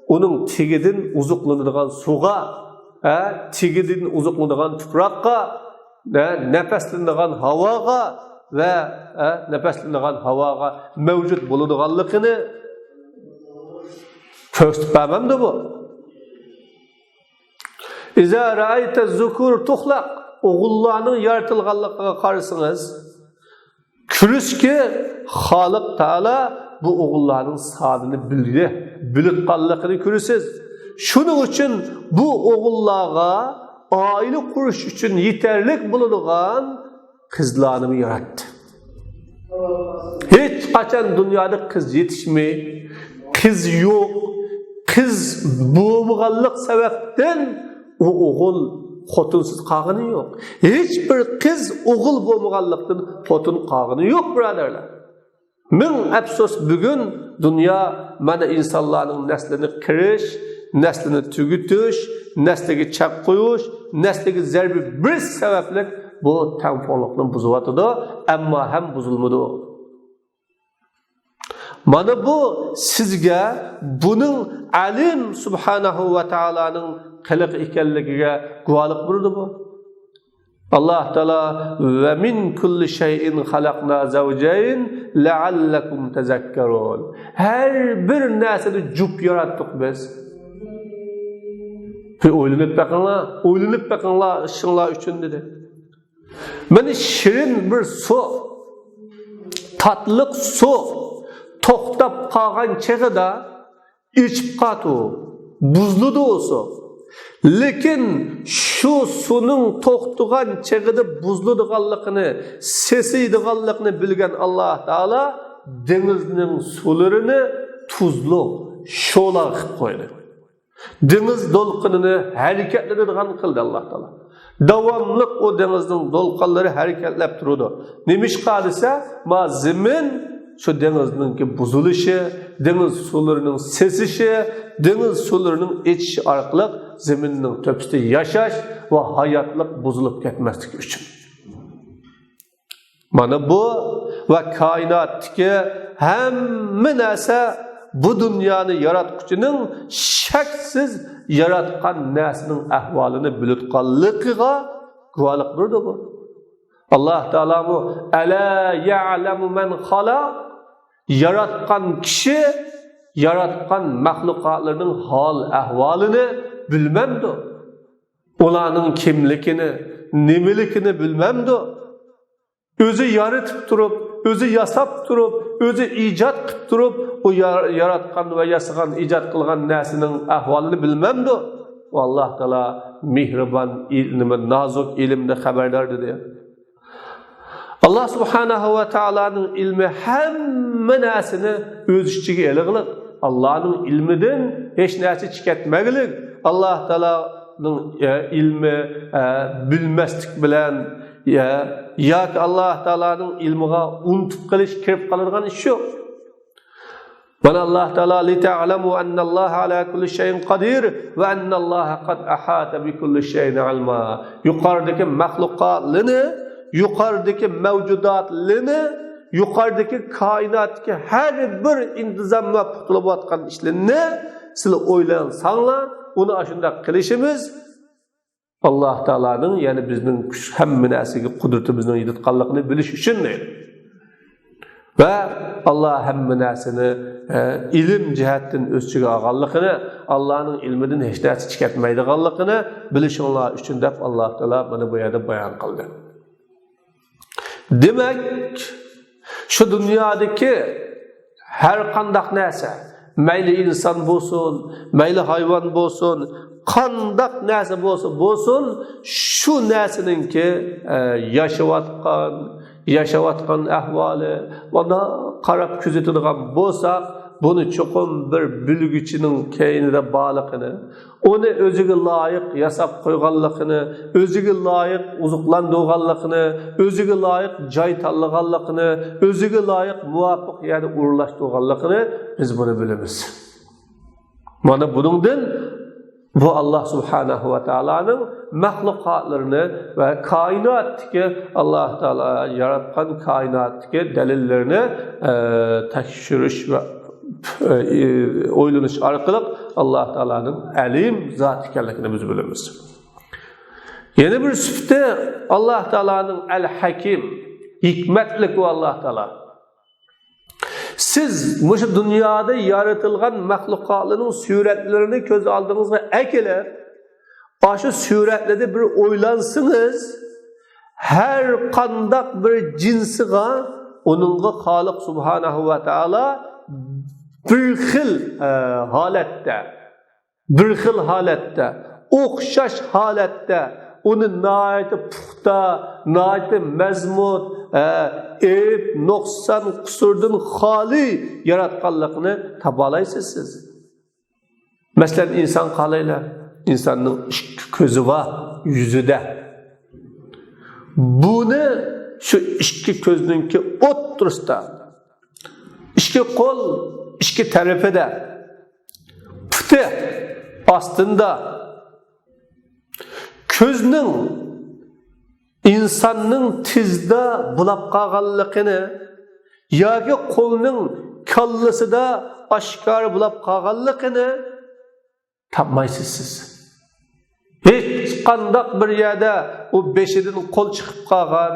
ئۇنىڭ تېگىدىن ئوزۇقلىنىدىغان سۇغا، ئە، تېگىدىن ئوزۇقلىنىدىغان تۇپراققا، ئە، نەپەسلىنىدىغان ھاۋاغا ۋە، ئە، نەپەسلىنىدىغان ھاۋاغا مەۋجۇت بولىدىغانلىقىنى كۆرسىتىپ بەرمەمدۇ بۇ؟ إذا رأيت الذكور تخلق، ئوغۇللارنىڭ يارىتىلغانلىقىغا قارىسىڭىز، كۆرۈشكى خالىق تائالا بۇ ئوغۇللارنىڭ سانىنى بىلدى، بىلىدىغانلىقىنى كۆرىسىز. شۇنىڭ ئۈچۈن بۇ ئوغۇللارغا ئائىلە قۇرۇش ئۈچۈن يېتەرلىك بولىدىغان قىزلارنىمۇ ياراتتى. ھېچقاچان دۇنيادا قىز يېتىشمەي، قىز يوق، قىز بولمىغانلىق سەۋەبتىن ئۇ ئوغۇل خوتۇنسىز قالغىنى يوق. ھېچ بىر قىز ئوغۇل بولمىغانلىقتىن خوتۇن قالغىنى يوق، بۇرادەرلەر. مىڭ ئەپسۇس، بۈگۈن دۇنيا مانا ئىنسانلارنىڭ نەسلىنى قىرىش، نەسلىنى تۈگىتىش، نەسلىگە چەك قويۇش، نەسلىگە زەربە بېرىش سەۋەبلىك بۇ تەڭپۇڭلۇقنى بۇزۇۋاتىدۇ، ئەمما ھەم بۇزۇلمىدى. مانا بۇ سىزگە بۇنىڭ ئەلىم سۇبھانەھۇ ۋە تائالانىڭ قىلىقى ئىكەنلىكىگە گۇۋاھلىق بېرىدۇ بۇ. ئاللا تائالا، «ومن كل شيء خلقنا زوجين لعلكم تذكرون.» ھەر بىر نەرسىنى جۈپ ياراتتۇق بىز. بىر ئويلىنىپ بېقىڭلار، ئويلىنىپ بېقىڭلار ئىشىڭلار ئۈچۈن، دېدى. مانا شېرىن بىر سۇ، تاتلىق سۇ توختاپ قالغان چېغىدا ئېچىپ قاتۇ، بۇزۇلىدۇ ئۇ سۇ. لېكىن شۇ سۇنىڭ توختىغان چېغىدا بۇزۇلىدىغانلىقىنى، سېسىيدىغانلىقىنى بىلگەن ئاللا تائالا دېڭىزنىڭ سۇلىرىنى تۇزلۇق شولا قىلىپ قويدى. دېڭىز دولقۇنىنى ھەرىكەتلىنىدىغان قىلدى ئاللا تائالا. داۋاملىق ئۇ دېڭىزنىڭ دولقۇنلىرى ھەرىكەتلەپ تۇرىدۇ. نېمىشقا دېسە، ما زېمىن شۇ دېڭىزنىڭكى بۇزۇلۇشى، دېڭىز سۇلىرىنىڭ سېسىشى، دېڭىز سۇلىرىنىڭ ئېچىشى ئارقىلىق زېمىننىڭ تۆپىسىدە ياشاش ۋە ھاياتلىق بۇزۇلۇپ كەتمەسلىكى ئۈچۈن. مانا بۇ ۋە كائىناتتىكى ھەممە نەرسە بۇ دۇنيانى ياراتقۇچىنىڭ شەكسىز ياراتقان نەرسىنىڭ ئەھۋالىنى بىلىۋاتقانلىقىغا گۇۋاھلىق بېرىدۇ بۇ. ئاللاھ تائالامۇ «ئەلا يەئلەمۇ مەن خەلەق»، ياراتقان كىشى ياراتقان مەخلۇقاتلىرىنىڭ ھال ئەھۋالىنى بىلمەمدۇ؟ ئۇلارنىڭ كىملىكىنى، نېمىلىكىنى بىلمەمدۇ؟ ئۆزى يارىتىپ تۇرۇپ، ئۆزى ياساپ تۇرۇپ، ئۆزى ئىجاد قىلىپ تۇرۇپ، ئۇ يار-، ياراتقان ۋە ياسىغان، ئىجاد قىلغان نەرسىنىڭ ئەھۋالىنى بىلمەمدۇ؟ ئۇ ئاللاھ تائالا مېھرىبان، ئىل-، نېمە، نازۇك ئىلىمدە خەۋەردار دېدى. ئاللاھ سۇبھانەھۇ ۋە تائالانىڭ ئىلمى ھەممە نەرسىنى ئۆز ئىچىگە ئېلىغلىق. ئاللاھنىڭ ئىلمىدىن ھېچ نەرسە چىقىۋەتمەگلىك. ئاللاھ تائالانىڭ، ئە، ئىلمى، ئە، بىلمەسلىك بىلەن، ئە، ياكى ئاللاھ تائالانىڭ ئىلمىغا ئۇنتۇپ قېلىش كىرىپ قالىدىغان ئىش يوق. مانا ئاللاھ تائالا «لىتەئلەمۇ ئەننەللاھە ئەلا كۇللى شەيئىن قەدىر ۋە ئەننەللاھە قەد ئەھاتە بىكۇللى شەيئىن ئىلما». يۇقىرىدىكى مەخلۇقاتلىرىنى، يۇقىرىدىكى مەۋجۇداتلىرىنى، يۇقىرىدىكى كائىناتتىكى ھەر بىر ئىنتىزام ۋە پۇختىلىۋاتقان ئىشلىرىنى سىلەر ئويلانساڭلار، ئۇنى ئاشۇنداق قىلىشىمىز ئاللاھ تائالانىڭ، يەنى بىزنىڭ كۈچ، ھەممە نەرسىگە قۇدرىتىمىزنىڭ يېتىدىغانلىقىنى بىلىش ئۈچۈن دەيدۇ. ۋە ئاللاھ ھەممە نەرسىنى، ئە، ئىلىم جەھەتتىن ئۆز ئىچىگە ئالغانلىقىنى، ئاللاھنىڭ ئىلمىدىن ھېچ نەرسە چىقىۋەتمەيدىغانلىقىنى بىلىشىڭلار ئۈچۈن دەپ ئاللاھ تائالا مانا بۇ يەردە بايان قىلدى. دېمەك، شۇ دۇنيادىكى ھەر قانداق نەرسە، مەيلى ئىنسان بولسۇن، مەيلى ھايۋان بولسۇن، قانداق نەرسە بولسا بولسۇن، شۇ نەرسىنىڭكى، ئە، ياشاۋاتقان، ياشاۋاتقان ئەھۋالى، مانا قاراپ كۆزىتىدىغان بولساق، بۇنى چوقۇم بىر بۆلگۈچىنىڭ كەينىدە بارلىقىنى، ئۇنى ئۆزىگە لايىق ياساپ قويغانلىقىنى، ئۆزىگە لايىق ئوزۇقلاندۇرغانلىقىنى، ئۆزىگە لايىق جاي تاللىغانلىقىنى، ئۆزىگە لايىق مۇۋاپىق يەردە ئورۇنلاشتۇرغانلىقىنى بىز بۇنى بىلىمىز. مانا بۇنىڭدىن بۇ ئاللاھ سۇبھانەھۇ ۋە تائالانىڭ مەخلۇقاتلىرىنى ۋە كائىناتتىكى، ئاللاھ تائالا ياراتقان كائىناتتىكى دەلىللىرىنى، ئە، تەكشۈرۈش ۋە، ئە، ئويلىنىش ئارقىلىق ئاللاھ تائالانىڭ ئەلىم زات ئىكەنلىكىنى بىز بىلىمىز. يەنە بىر سۈپىتى ئاللاھ تائالانىڭ ئەل ھەكىم، ھېكمەتلىك ئۇ ئاللاھ تائالا. سىز مۇشۇ دۇنيادا يارىتىلغان مەخلۇقاتلارنىڭ سۈرەتلىرىنى كۆز ئالدىڭىزغا ئەكېلىپ، ئاشۇ سۈرەتلەردە بىر ئويلانسىڭىز، ھەر قانداق بىر جىنسىغا ئۇنىڭغا خالىق سۇبھانەھۇ ۋە تائالا بىر خىل، ئە، ھالەتتە، بىر خىل ھالەتتە، ئوخشاش ھالەتتە ئۇنى ناھايىتى پۇختا، ناھايىتى مەزمۇت، ھە، ئەيىب، نۇقسان، قۇسۇردىن خالىي ياراتقانلىقىنى تاپالايسىز سىز. مەسىلەن، ئىنسان قارايلى، ئىنساننىڭ ئىككى كۆزى بار يۈزىدە. بۇنى شۇ ئىككى كۆزنىڭكى ئوتتۇرىسىدا، ئىككى قول ئىككى تەرىپىدە، پۇتى ئاستىندا، كۆزنىڭ ئىنساننىڭ تىزىدا بولاپ قالغانلىقىنى ياكى قولنىڭ كاللىسىدا ئاشكارا بولاپ قالغانلىقىنى تاپمايسىز سىز. ھېچقانداق بىر يەردە ئۇ بېشىدىن قول چىقىپ قالغان،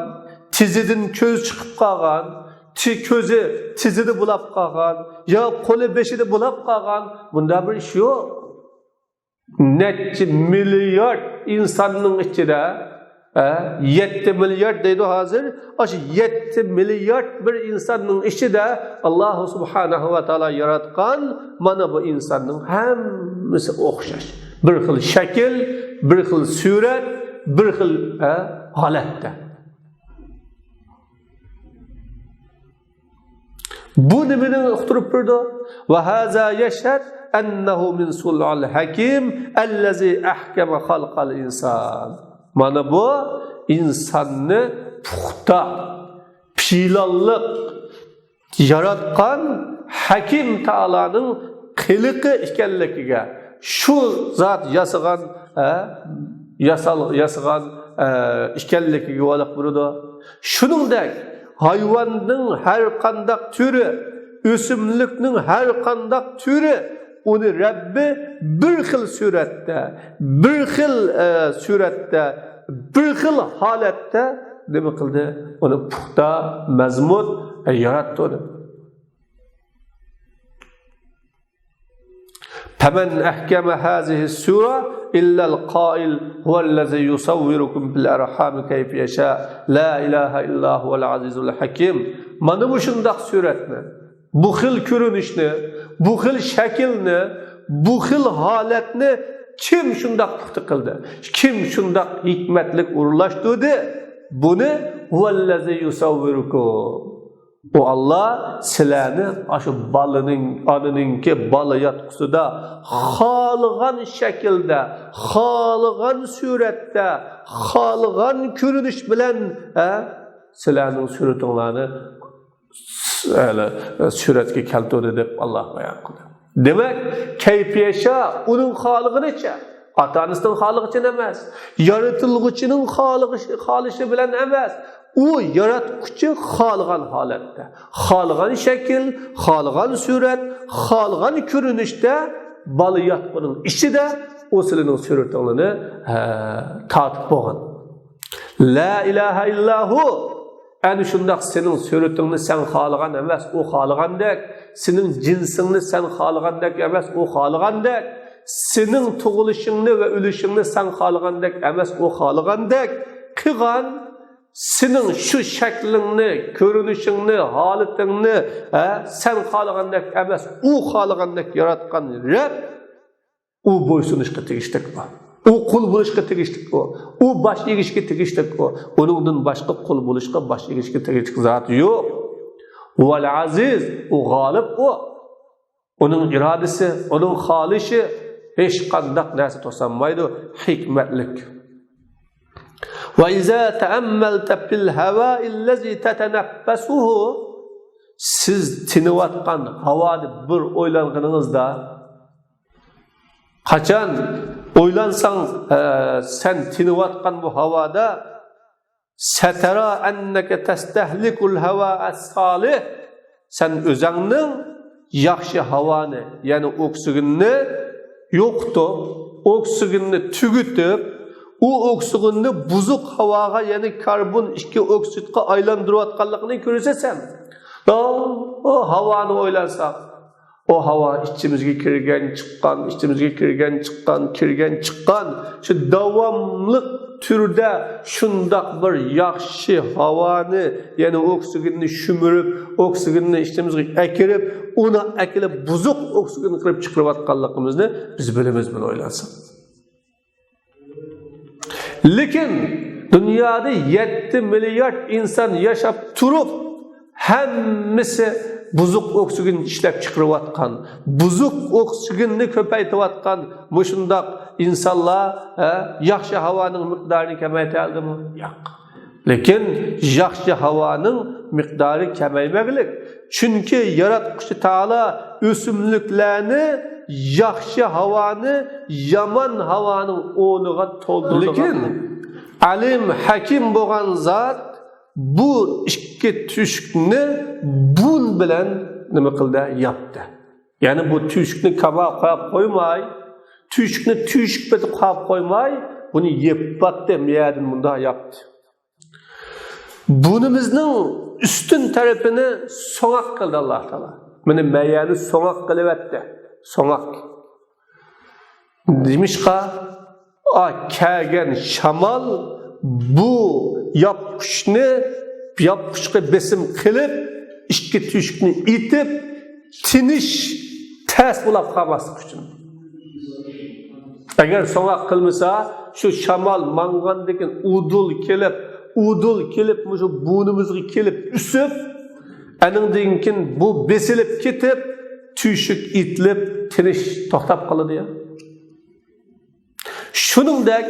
تىزىدىن كۆز چىقىپ قالغان، تى-، كۆزى تىزىدا بولاپ قالغان يا قولى بېشىدا بولاپ قالغان، بۇنداق بىر ئىش يوق. نەچچە مىليارد ئىنساننىڭ ئىچىدە، ئە، يەتتە مىليارد دەيدۇ ھازىر. ئاشۇ يەتتە مىليارد بىر ئىنساننىڭ ئىچىدە ئاللاھۇ سۇبھانەھۇ ۋە تائالا ياراتقان مانا بۇ ئىنساننىڭ ھەممىسى ئوخشاش. بىر خىل شەكىل، بىر خىل سۈرەت، بىر خىل، ئە، ھالەتتە. بۇ نېمىنى ئۇقتۇرۇپ بېرىدۇ؟ وهذا يشهد أنه من صنع الحكيم الذي أحكم خلق الإنسان. مانا بۇ ئىنساننى پۇختا، پىلانلىق ياراتقان ھەكىم تائالانىڭ قىلىقى ئىكەنلىكىگە، شۇ زات ياسىغان، ھە، ياسال-، ياسىغان، ھە، ئىكەنلىكىگە گۇۋاھلىق بېرىدۇ. شۇنىڭدەك ھايۋاننىڭ ھەر قانداق تۈرى، ئۆسۈملۈكنىڭ ھەر قانداق تۈرى، ئۇنى رەببى بىر خىل سۈرەتتە، بىر خىل، ئە، سۈرەتتە، بىر خىل ھالەتتە نېمە قىلدى؟ ئۇنى پۇختا، مەزمۇت، ئە، ياراتتى ئۇنى. فمن أحكم هذه السورة إلا القائل هو الذي يصوركم في الأرحام كيف يشاء لا إله إلا هو العزيز الحكيم. مانا مۇشۇنداق سۈرەتنى، بۇ خىل كۆرۈنۈشنى، بۇ خىل شەكىلنى، بۇ خىل ھالەتنى كىم شۇنداق پۇختا قىلدى؟ كىم شۇنداق ھېكمەتلىك ئورۇنلاشتۇردى؟ بۇنى هو الذي يصوركم. ئۇ ئاللا سىلەرنى ئاشۇ بالىنىڭ، ئانىنىڭكى بالا ياتقۇسىدا خالىغان شەكىلدە، خالىغان سۈرەتتە، خالىغان كۆرۈنۈش بىلەن، ھە، سىلەرنىڭ سۈرىتىڭلارنى، ھە، سۈرەتكە كەلتۈردى دەپ ئاللا بايان قىلدى. دېمەك، كەيفىيەشا، ئۇنىڭ خالىغىنىچە، ئاتا-ئانىسىنىڭ خالىغىنىچە ئەمەس، يارىتىلغۇچىنىڭ خالىغىشى، خالىشى بىلەن ئەمەس، ئۇ ياراتقۇچى خالىغان ھالەتتە، خالىغان شەكىل، خالىغان سۈرەت، خالىغان كۆرۈنۈشتە بالا ياتقۇنىڭ ئىچىدە ئۇ سىلىنىڭ سۈرىتىڭلىنى، ھە، تارتىپ بولغان. لا ئىلاھە ئىللا ھۇ. ئەنە شۇنداق سېنىڭ سۈرىتىڭنى سەن خالىغان ئەمەس، ئۇ خالىغاندەك، سېنىڭ جىنسىڭنى سەن خالىغاندەك ئەمەس، ئۇ خالىغاندەك، سېنىڭ تۇغۇلۇشۇڭنى ۋە ئۆلۈشۈڭنى سەن خالىغاندەك ئەمەس، ئۇ خالىغاندەك قىلغان، سېنىڭ شۇ شەكلىڭنى، كۆرۈنۈشۈڭنى، ھالىتىڭنى، ھە، سەن خالىغاندەك ئەمەس، ئۇ خالىغاندەك ياراتقان رەب، ئۇ بويسۇنۇشقا تېگىشلىك ئۇ. ئۇ قۇل بولۇشقا تېگىشلىك ئۇ. ئۇ باش ئېگىشكە تېگىشلىك ئۇ. ئۇنىڭدىن باشقا قۇل بولۇشقا، باش ئېگىشكە تېگىشلىك زات يوق. ۋەل ئەزىز، ئۇ غالىب ئۇ. ئۇنىڭ ئىرادىسى، ئۇنىڭ خالىشى ھېچقانداق نەرسە توسالمايدۇ. ھېكمەتلىك. ۋە ئىزا تەئەممەلتە فىل ھەۋائىللەزى تەتەنەففەسۇھۇ. سىز تىنىۋاتقان ھاۋانى بىر ئويلانغىنىڭىزدا، قاچان ئويلانساڭ، ئە، سەن تىنىۋاتقان بۇ ھاۋادا، سترى أنك تستهلك الهواء الصالح، سەن ئۆزەڭنىڭ ياخشى ھاۋانى، يەنى ئوكسىگېننى يوقىتىپ، ئوكسىگېننى تۈگىتىپ، ئۇ ئوكسىگېننى بۇزۇق ھاۋاغا، يەنى كاربون ئىككى ئوكسىدقا ئايلاندۇرۇۋاتقانلىقىنى كۆرىسەن سەن. ئۇ، ئۇ ھاۋانى ئويلانساق، ئۇ ھاۋا ئىچىمىزگە كىرگەن، چىققان، ئىچىمىزگە كىرگەن، چىققان، كىرگەن، چىققان. شۇ داۋاملىق تۈردە شۇنداق بىر ياخشى ھاۋانى، يەنى ئوكسىگېننى شۈمۈرۈپ، ئوكسىگېننى ئىچىمىزگە ئەكىرىپ، ئۇنى ئەكېلىپ بۇزۇق ئوكسىگېن قىلىپ چىقىرىۋاتقانلىقىمىزنى بىز بىلىمىز، بۇنى ئويلانساق. لېكىن دۇنيادا يەتتە مىليارد ئىنسان ياشاپ تۇرۇپ، ھەممىسى بۇزۇق ئوكسىگېن ئىشلەپ چىقىرىۋاتقان، بۇزۇق ئوكسىگېننى كۆپەيتىۋاتقان مۇشۇنداق ئىنسانلار، ھە، ياخشى ھاۋانىڭ مىقدارىنى كېمەيتەلدىمۇ؟ ياق. لېكىن ياخشى ھاۋانىڭ مىقدارى كېمەيمەكلىك. چۈنكى ياراتقۇچى تائالا ئۆسۈملۈكلەرنى ياخشى ھاۋانى يامان ھاۋانىڭ ئورنىغا تولدۇرىدىغان. لېكىن ئەلىم، ھەكىم بولغان زات بۇ ئىككى تۈشۈكنى بۇن بىلەن نېمە قىلدى؟ ياپتى. يەنى بۇ تۈشۈكنى كاما قويۇپ قويماي، تۈشۈكنى تۈشۈك پېتى قويۇپ قويماي، بۇنى يېپىۋەتتى، مۇيەردىن مۇنداق ياپتى. بۇرنىمىزنىڭ ئۈستۈن تەرىپىنى سوڭاق قىلدى ئاللا تائالا. مانا مەيەنى سوڭاق قىلىۋەتتى. سوڭاق. نېمىشقا؟ ئا، كەلگەن شامال بۇ ياپقۇچنى، ياپقۇچقا بېسىم قىلىپ، ئىككى تۈشۈكنى ئېتىپ، تىنىش تەس بولاپ قالماسلىق ئۈچۈن. ئەگەر سوڭاق قىلمىسا، شۇ شامال ماڭغاندىن كېيىن ئۇدۇل كېلىپ، ئۇدۇل كېلىپ، مۇشۇ بۇرنىمىزغا كېلىپ ئۈسۈپ، ئەنىڭدىن كېيىن بۇ بېسىلىپ كېتىپ، تۈشۈك ئېتىلىپ، تىنىش توختاپ قالىدۇ يا. شۇنىڭدەك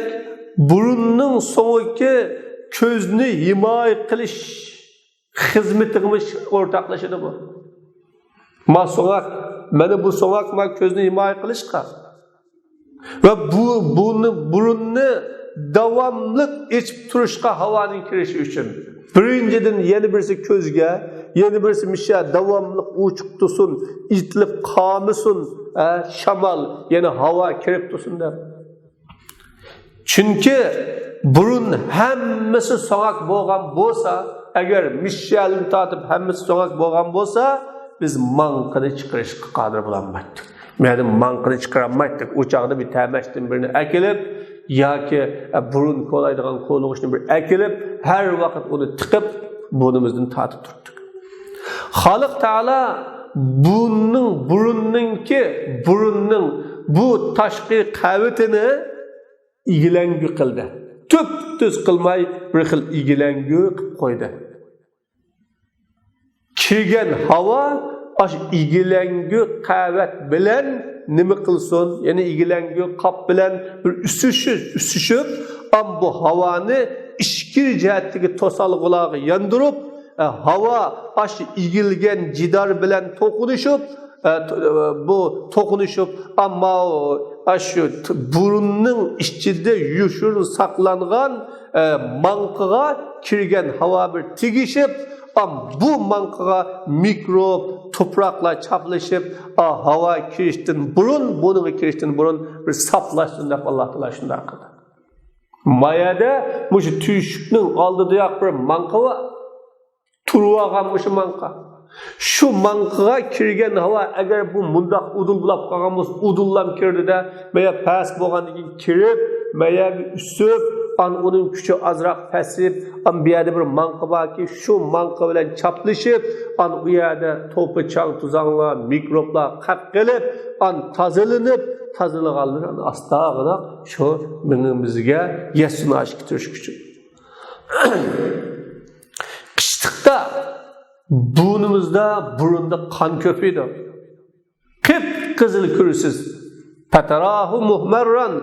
بۇرۇننىڭ سۆڭىكى كۆزنى ھىمايە قىلىش خىزمىتىگىمۇ ئورتاقلىشىدۇ بۇ. ما سۆڭەك، مانا بۇ سۆڭەك ما كۆزنى ھىمايە قىلىشقا ۋە بۇ، بۇنى، بۇرۇننى داۋاملىق ئېچىپ تۇرۇشقا ھاۋانىڭ كىرىشى ئۈچۈن. بىرىنچىدىن، يەنە بىرسى كۆزگە، يەنە بىرسى مىشە داۋاملىق ئوچۇق تۇرسۇن، ئېتىلىپ قالمىسۇن، ئە، شامال، يەنە ھاۋا كىرىپ تۇرسۇن دەپ. چۈنكى بۇرۇن ھەممىسى سۆڭەك بولغان بولسا، ئەگەر مىشەلدىن تارتىپ ھەممىسى سۆڭەك بولغان بولسا، بىز ماڭقىنى چىقىرىشقا قادىر بولالمايتتۇق. مەيلى ماڭقىنى چىقىرالمايتتۇق. ئۇ چاغدا بىر تەمەچتىن بىرنى ئەكېلىپ ياكى، ئە، بۇرۇن كولايدىغان كولىغۇچنى بىر ئەكېلىپ، ھەر ۋاقىت ئۇنى تىقىپ، بۇرنىمىزدىن تارتىپ تۇراتتۇق. خالىق تائالا بۇنىڭ، بۇرۇننىڭكى، بۇرۇننىڭ بۇ تاشقى قەۋىتىنى ئىگىلەڭگۈ قىلدى. تۈپتۈز قىلماي، بىر خىل ئىگىلەڭگۈ قىلىپ قويدى. كىرگەن ھاۋا ئاشۇ ئىگىلەڭگۈ قەۋەت بىلەن نېمە قىلسۇن؟ يەنى ئىگىلەڭگۈ قاپ بىلەن بىر ئۈسۈشۈپ، ئۈسۈشۈپ، ئام بۇ ھاۋانى ئىچكىرى جەھەتتىكى توسالغۇلارغا ياندۇرۇپ، ئە، ھاۋا ئاشۇ ئېگىلگەن جىدار بىلەن توقۇنۇشۇپ، ئە، تو-، ئە، بۇ توقۇنۇشۇپ، ئەمما ئاشۇ ت-، بۇرۇننىڭ ئىچىدە يوشۇرۇن ساقلانغان، ئە، ماڭقىغا كىرگەن ھاۋا بىر تېگىشىپ، ئام بۇ ماڭقىغا مىكروب، توپراقلار چاپلىشىپ، ئا، ھاۋا كىرىشتىن بۇرۇن، بۇنىڭغا كىرىشتىن بۇرۇن بىر ساپلاشسۇن دەپ ئاللا تائالا شۇنداق قىلدى. ما يەردە مۇشۇ تۆشۈكنىڭ ئالدىدا ياق بىر ماڭقا بار. تۇرۇۋالغان مۇشۇ ماڭقا. شۇ ماڭقىغا كىرگەن ھاۋا ئەگەر بۇ مۇنداق ئۇدۇل بولاپ قالغان بولسا، ئۇدۇللام كىردى-دە، مەيە پەس بولغاندىن كېيىن كىرىپ، مەيەگە ئۈسۈپ، ئان ئۇنىڭ كۈچى ئازراق پەسىيىپ، ئان بۇ يەردە بىر ماڭقا باركى، شۇ ماڭقا بىلەن چاپلىشىپ، ئان ئۇ يەردە توپا، چاڭ، توزاڭلار، مىكروبلار قاپ قېلىپ، ئان تازىلىنىپ، تازىلىغانلىرى ئان ئاستاغىنا شۇ مېڭىمىزگە يەتسۇن ئاشقا كېتىرىش كۈچى. قىشلىقتا بۇرنىمىزدا، بۇرۇندا قان كۆپىيىدۇ. قىپقىزىل كۆرىسىز. پەتەراھۇ مۇھمەرران.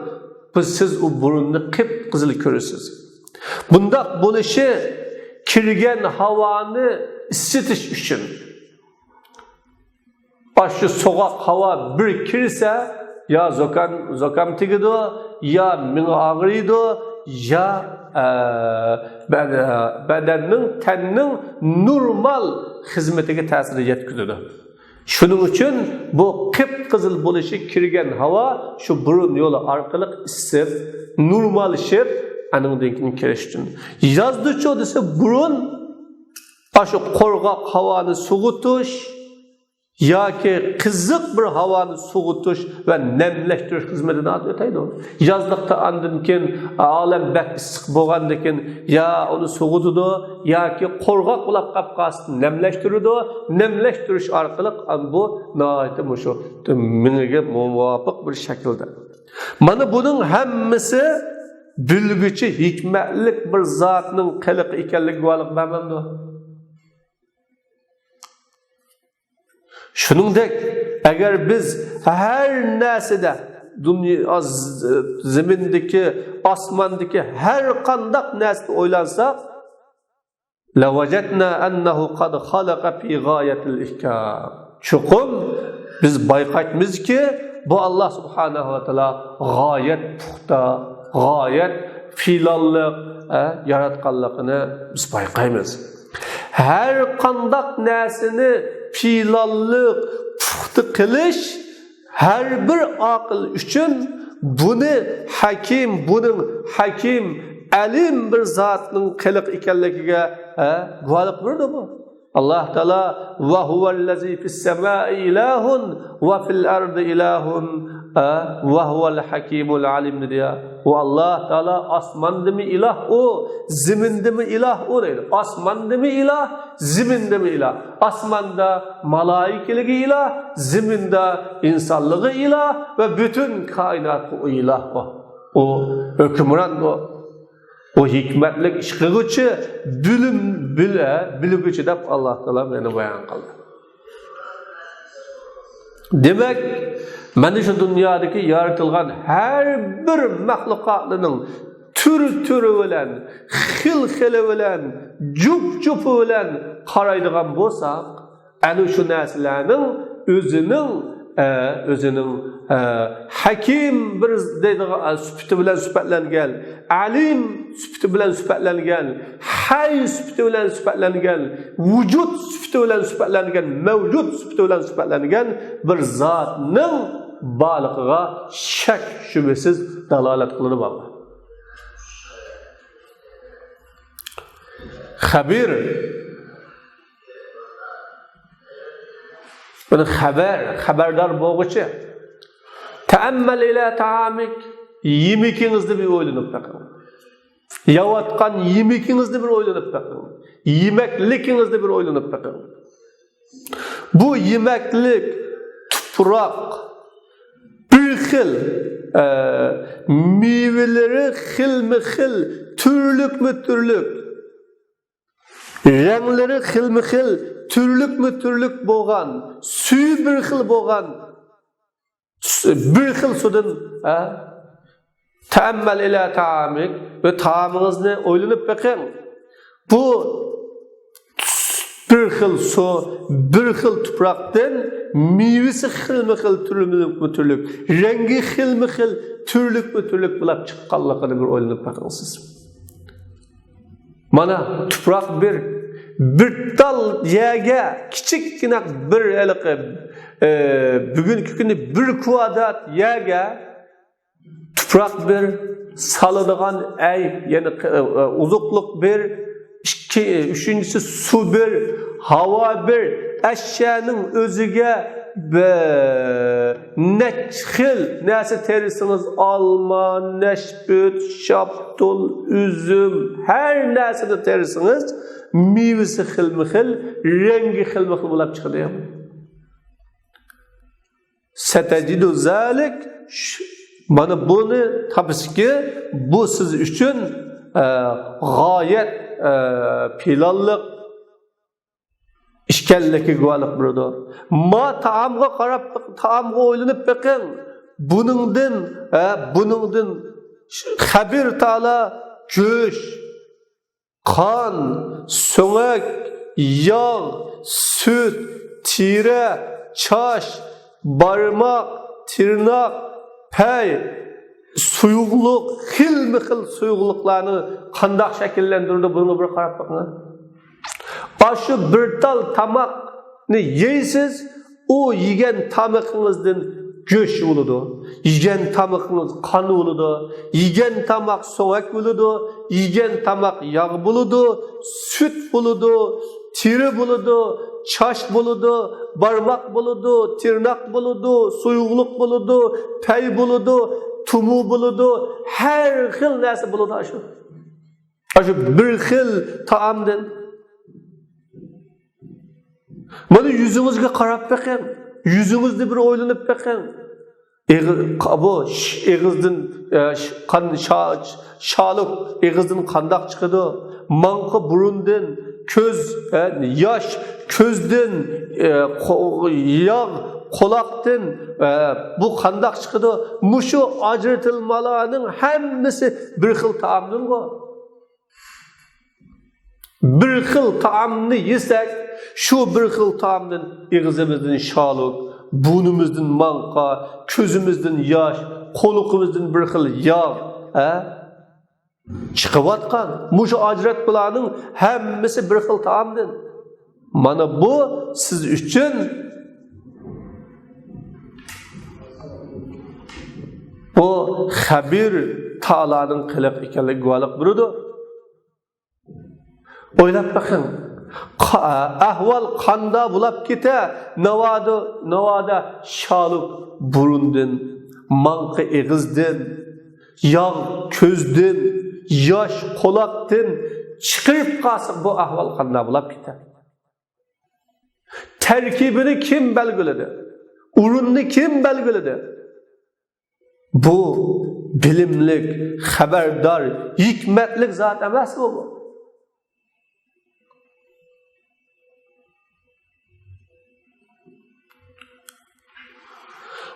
بۇ سىز ئۇ بۇرۇننى قىپقىزىل كۆرىسىز. بۇنداق بولۇشى كىرگەن ھاۋانى ئىسسىتىش ئۈچۈن. ئاشۇ سوغۇق ھاۋا بىر كىرسە، يا زۇكام، زۇكام تېگىدۇ، يا مېڭە ئاغرىيدۇ، يا، ئە، بەد-، بەدەننىڭ، تەننىڭ نورمال خىزمىتىگە تەسىر يەتكۈزىدۇ. شۇنىڭ ئۈچۈن بۇ قىپقىزىل بولۇشى كىرگەن ھاۋا شۇ بۇرۇن يولى ئارقىلىق ئىسسىپ، نورماللىشىپ، ئانىڭدىن كېيىن كىرىش ئۈچۈن. يازدىچۇ دېسە، بۇرۇن ئاشۇ قۇرغاق ھاۋانى سوغۇتۇش، ياكى قىزىق بىر ھاۋانى سوغۇتۇش ۋە نەملەشتۈرۈش خىزمىتىنى ئۆتەيدۇ. يازلىقتا ئاندىن كېيىن ئالەم بەك ئىسسىق بولغاندىن كېيىن يا ئۇنى سوغۇتىدۇ، ياكى قۇرغاق بولاپ قاپ قالسا نەملەشتۈرىدۇ. نەملەشتۈرۈش ئارقىلىق بۇ ناھايىتى مۇشۇ مېڭىگە مۇۋاپىق بىر شەكىلدە. مانا بۇنىڭ ھەممىسى بىلگۈچى ھېكمەتلىك بىر زاتنىڭ قىلىقى ئىكەنلىكىگە گۇۋاھلىق بەرمەمدۇ؟ شۇنىڭدەك، ئەگەر بىز ھەر نەرسىدە، دۇنيا، ز-، زېمىندىكى، ئاسماندىكى ھەر قانداق نەرسىدە ئويلانساق، لەۋەجەدنا ئەننەھۇ قەد خەلەقە فى غايەتىل ئىھكام. چوقۇم بىز بايقايمىزكى، بۇ ئاللا سۇبھانەھۇ ۋە تائالا غايەت پۇختا، غايەت پىلانلىق، ئە، ياراتقانلىقىنى بىز بايقايمىز. ھەر قانداق نەرسىنى پىلانلىق، پۇختا قىلىش ھەر بىر ئاقىل ئۈچۈن بۇنى ھەكىم، بۇنىڭ ھەكىم، ئەلىم بىر زاتنىڭ قىلىقى ئىكەنلىكىگە، ھە، گۇۋاھلىق بېرىدۇ بۇ. ئاللا تائالا، ۋە ھۇۋەللەزى فىسسەمائى ئىلاھۇن ۋە فىل ئەردى ئىلاھۇن، ھە، ۋە ھۇۋەل ھەكىمۇل ئەلىم دېدى يا. ئۇ ئاللا تائالا ئاسماندىمۇ ئىلاھ ئۇ، زېمىندىمۇ ئىلاھ ئۇ دەيدۇ. ئاسماندىمۇ ئىلاھ، زېمىندىمۇ ئىلاھ. ئاسماندا مالائىكىلىكى ئىلاھ، زېمىندا ئىنسانلىقى ئىلاھ ۋە پۈتۈن كائىناتقا ئۇ ئىلاھ ئۇ. ئۇ ھۆكۈمران ئۇ. ئۇ ھېكمەتلىك ئىش قىلغۇچى، بىلىم، بىل-، بىلگۈچى دەپ ئاللا تائالا مېنى بايان قىلدى. دېمەك، مانا شۇ دۇنيادىكى يارىتىلغان ھەر بىر مەخلۇقاتلارنىڭ تۈر-تۈرى بىلەن، خىل-خىلى بىلەن، جۇپ-جۇپى بىلەن قارايدىغان بولساق، ئەنە شۇ نەرسىلەرنىڭ ئۆزىنىڭ، ئە، ئۆزىنىڭ، ئە، ھەكىم بىر دەيدىغان، ئە، سۈپىتى بىلەن سۈپەتلەنگەن، ئەلىم سۈپىتى بىلەن سۈپەتلەنگەن، ھەي سۈپىتى بىلەن سۈپەتلەنگەن، ۋۇجۇد سۈپىتى بىلەن سۈپەتلەنگەن، مەۋجۇت سۈپىتى بىلەن سۈپەتلەنگەن بىر زاتنىڭ بارلىقىغا شەك-شۈبھىسىز دالالەت قىلىدۇ بۇلار. خەبىر. بۇنى خەبەر، خەۋەردار بولغۇچى. تەئەممەل ئىلە تائامىك. يېمىكىڭىزنى بىر ئويلىنىپ بېقىڭ. يەۋاتقان يېمىكىڭىزنى بىر ئويلىنىپ بېقىڭ. يېمەكلىكىڭىزنى بىر ئويلىنىپ بېقىڭ. بۇ يېمەكلىك، تۇپراق، بىر خىل، ئە، مېۋىلىرى خىلمۇ خىل، تۈرلۈكمۇ تۈرلۈك. رەڭلىرى خىلمۇ خىل، تۈرلۈكمۇ تۈرلۈك بولغان، سۈيى بىر خىل بولغان، سۈ-، بىر خىل سۇدىن، ھە؟ تەئەممەل ئىلە تائامىك، ۋە تائامىڭىزنى ئويلىنىپ بېقىڭ. بۇ بىر خىل سۇ، بىر خىل تۇپراقتىن مېۋىسى خىلمۇ خىل، تۈرلۈكمۇ تۈرلۈك، رەڭگى خىلمۇ خىل، تۈرلۈكمۇ تۈرلۈك بولۇپ چىققانلىقىنى بىر ئويلىنىپ بېقىڭ سىز. مانا، تۇپراق بىر، بىر تال يەرگە، كىچىككىنە بىر ھېلىقى، ئە، بۈگۈنكى كۈنى بىر كۋادرات يەرگە تۇپراق بىر، سالىدىغان ئەي، يەنى، ئە، ئە، ئوزۇقلۇق بىر، ئىككى، ئۈچىنچىسى سۇ بىر، ھاۋا بىر، ئەشيانىڭ ئۆزىگە بىر نەچچە خىل نەرسە تېرىسىڭىز، ئالما، نەشپۈت، شاپتۇل، ئۈزۈم، ھەر نەرسىنى تېرىسىڭىز، مېۋىسى خىلمۇ خىل، رەڭگى خىلمۇ خىل بولۇپ چىقىدۇ. سەتەجىدۇ زالىك، شۇ، مانا بۇنى تاپىسىكى، بۇ سىز ئۈچۈن، ئە، غايەت، ئە، پىلانلىق ئىكەنلىكىگە گۇۋاھلىق بېرىدۇ. ما تائامغا قاراپ، تائامغا ئويلىنىپ بېقىڭ. بۇنىڭدىن، ھە، بۇنىڭدىن خەبىر تائالا گۆش، قان، سۆڭەك، ياغ، سۈت، تېرە، چاچ، بارماق، تىرناق، پەي، سۇيۇقلۇق، خىلمۇ خىل سۇيۇقلۇقلارنى قانداق شەكىللەندۈرىدۇ، بۇنىڭغا بىر قاراپ بېقىڭ. ئاشۇ بىر تال تاماقنى يەيسىز، ئۇ يېگەن تامىقىڭىزدىن گۆش بولىدۇ، يېگەن تامىقىڭىز قان بولىدۇ، يېگەن تاماق سۆڭەك بولىدۇ، يېگەن تاماق ياغ بولىدۇ، سۈت بولىدۇ، تېرە بولىدۇ، چاچ بولىدۇ، بارماق بولىدۇ، تىرناق بولىدۇ، سۇيۇقلۇق بولىدۇ، پەي بولىدۇ، تۇمۇ بولىدۇ، ھەر خىل نەرسە بولىدۇ ئاشۇ. ئاشۇ بىر خىل تائامدىن. مانا يۈزىڭىزگە قاراپ بېقىڭ. يۈزىڭىزنى بىر ئويلىنىپ بېقىڭ. ئېغىز، قا-، بۇ ش-، ئېغىزدىن، ئە، ش-، قان، شا-، شالۇك ئېغىزدىن قانداق چىقىدۇ؟ ماڭقا بۇرۇندىن، كۆز، ئە، ياش كۆزدىن، ئە، قو-، ياغ قۇلاقتىن، ئە، بۇ قانداق چىقىدۇ؟ مۇشۇ ئاجرىتىلمىلارنىڭ ھەممىسى بىر خىل تائامدىنغۇ. بىر خىل تائامنى يېسەك، شۇ بىر خىل تائامدىن ئېغىزىمىزدىن شالۇك، بۇرنىمىزدىن ماڭقا، كۆزىمىزدىن ياش، قۇلىقىمىزدىن بىر خىل ياغ، ھە؟ چىقىۋاتقان مۇشۇ ئاجراتمىلارنىڭ ھەممىسى بىر خىل تائامدىن. مانا بۇ سىز ئۈچۈن بۇ خەبىر تائالانىڭ قىلىقى ئىكەنلىكىگە گۇۋاھلىق بېرىدۇ. ئويلاپ بېقىڭ، قا-، ئەھۋال قاندا بولاپ كېتە، ناۋادا، ناۋادا شالۇك بۇرۇندىن، ماڭقا ئېغىزدىن، ياغ كۆزدىن، ياش قۇلاقتىن چىقىرىپ قالسا، بۇ ئەھۋال قاندا بولاپ كېتە. تەركىبىنى كىم بەلگىلىدى؟ ئورۇننى كىم بەلگىلىدى؟ بۇ بىلىملىك، خەۋەردار، ھېكمەتلىك زات ئەمەسمۇ بۇ؟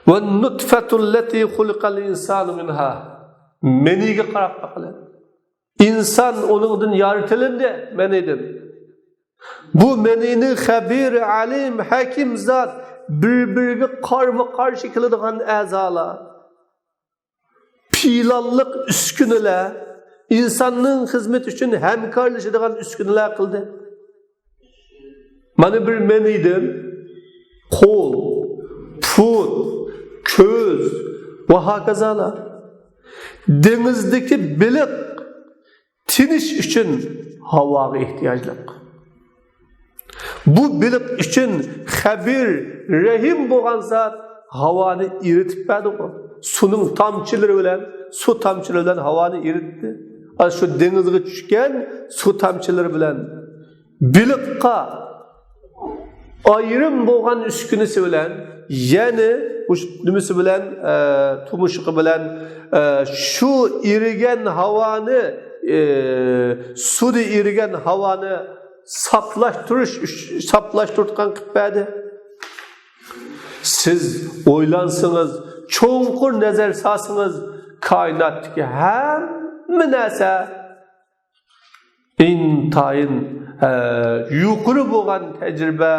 ۋەننۇتفەتۇللەتى خۇلىقەل ئىنسانۇ مىنھا. مەنىگە قاراپ باقىلى. ئىنسان ئۇنىڭدىن يارىتىلىندى، مەنىدىن. بۇ مەنىنى خەبىر، ئەلىم، ھەكىم زات، بىر-بىرىگە قارمۇ-قارشى كېلىدىغان ئەزالار، پىلانلىق ئۈسكۈنىلەر، ئىنساننىڭ خىزمىتى ئۈچۈن ھەمكارلىشىدىغان ئۈسكۈنىلەر قىلدى. مانا بىر مەنىدىن قول، پۇت، كۆز ۋە ھاكازالار. دېڭىزدىكى بېلىق تىنىش ئۈچۈن ھاۋاغا ئېھتىياجلىق. بۇ بېلىق ئۈچۈن خەبىر، رەھىم بولغان زات ھاۋانى ئېرىتىپ بەردىغۇ. سۇنىڭ تامچىلىرى بىلەن، سۇ تامچىلىرى بىلەن ھاۋانى ئېرىتتى. ئا، شۇ دېڭىزغا چۈشكەن سۇ تامچىلىرى بىلەن بېلىققا ئايرىم بولغان ئۈسكۈنىسى بىلەن، يەنى مۇش-، نېمىسى بىلەن، ئە، تۇمشۇقى بىلەن، ئە، شۇ ئېرىگەن ھاۋانى، ئە، سۇدا ئېرىگەن ھاۋانى ساپلاشتۇرۇش، ساپلاشتۇرۇۋاتقان قىلىپ بەردى. سىز ئويلانسىڭىز، چوڭقۇر نەزەر سالسىڭىز، كائىناتتىكى ھەممە نەرسە ئىنتايىن، ئە، يۇقىرى بولغان تەجرىبە،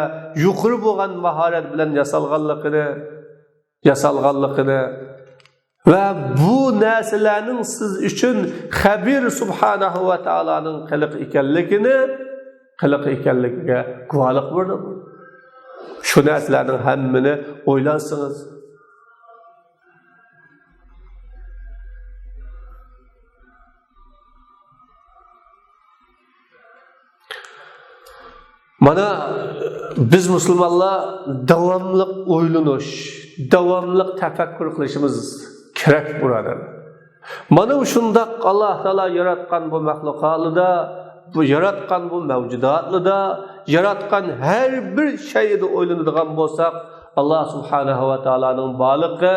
يۇقىرى بولغان ماھارەت بىلەن ياسالغانلىقىنى، ياسالغانلىقىنى ۋە بۇ نەرسىلەرنىڭ سىز ئۈچۈن خەبىر سۇبھانەھۇ ۋە تائالانىڭ قىلىقى ئىكەنلىكىنى، قىلىقى ئىكەنلىكىگە گۇۋاھلىق بېرىدۇ. شۇ نەرسىلەرنىڭ ھەممىنى ئويلانسىڭىز. مانا، بىز مۇسۇلمانلار داۋاملىق ئويلىنىش، داۋاملىق تەپەككۇر قىلىشىمىز كېرەك، بۇرادەرلەر. مانا شۇنداق ئاللا تائالا ياراتقان بۇ مەخلۇقاتلىدا، بۇ ياراتقان بۇ مەۋجۇداتلىدا، ياراتقان ھەر بىر شەيئىدە ئويلىنىدىغان بولساق، ئاللا سۇبھانەھۇ ۋە تائالانىڭ بارلىقى،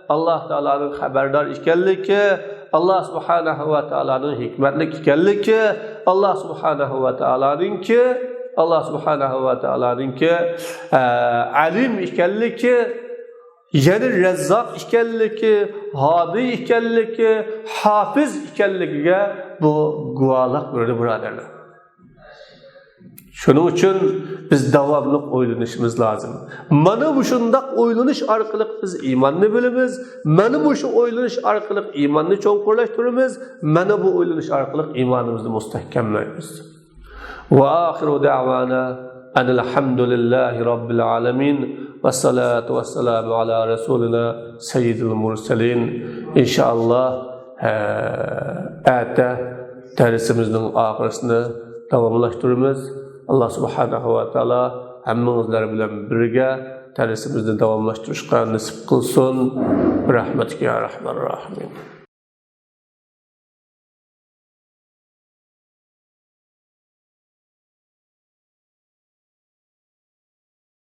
ئاللا تائالانىڭ خەۋەردار ئىكەنلىكى، ئاللا سۇبھانەھۇ ۋە تائالانىڭ ھېكمەتلىك ئىكەنلىكى، ئاللا سۇبھانەھۇ ۋە تائالانىڭكى، ئاللا سۇبھانەھۇ ۋە تائالانىڭكى، ئە، ئەلىم ئىكەنلىكى، يەنى رەززاق ئىكەنلىكى، ھادى ئىكەنلىكى، ھافىز ئىكەنلىكىگە بۇ گۇۋاھلىق بېرىدۇ، بۇرادەرلەر. شۇنىڭ ئۈچۈن بىز داۋاملىق ئويلىنىشىمىز لازىم. مانا مۇشۇنداق ئويلىنىش ئارقىلىق بىز ئىماننى بىلىمىز. مانا مۇشۇ ئويلىنىش ئارقىلىق ئىماننى چوڭقۇرلاشتۇرىمىز. مانا بۇ ئويلىنىش ئارقىلىق ئىمانىمىزنى مۇستەھكەملەيمىز. وآخر دعوانا أن الحمد لله رب العالمين والصلاة والسلام على رسولنا سيد المرسلين. ئىنشائاللا، ئە، ئەتە دەرسىمىزنىڭ ئاخىرىسىنى داۋاملاشتۇرىمىز. ئاللا سۇبھانەھۇ ۋە تائالا ھەممىڭىزلەر بىلەن بىرگە دەرسىمىزنى داۋاملاشتۇرۇشقا نېسىپ قىلسۇن. برەھمەتىكە يا ئەرھەمەر راھىمىن.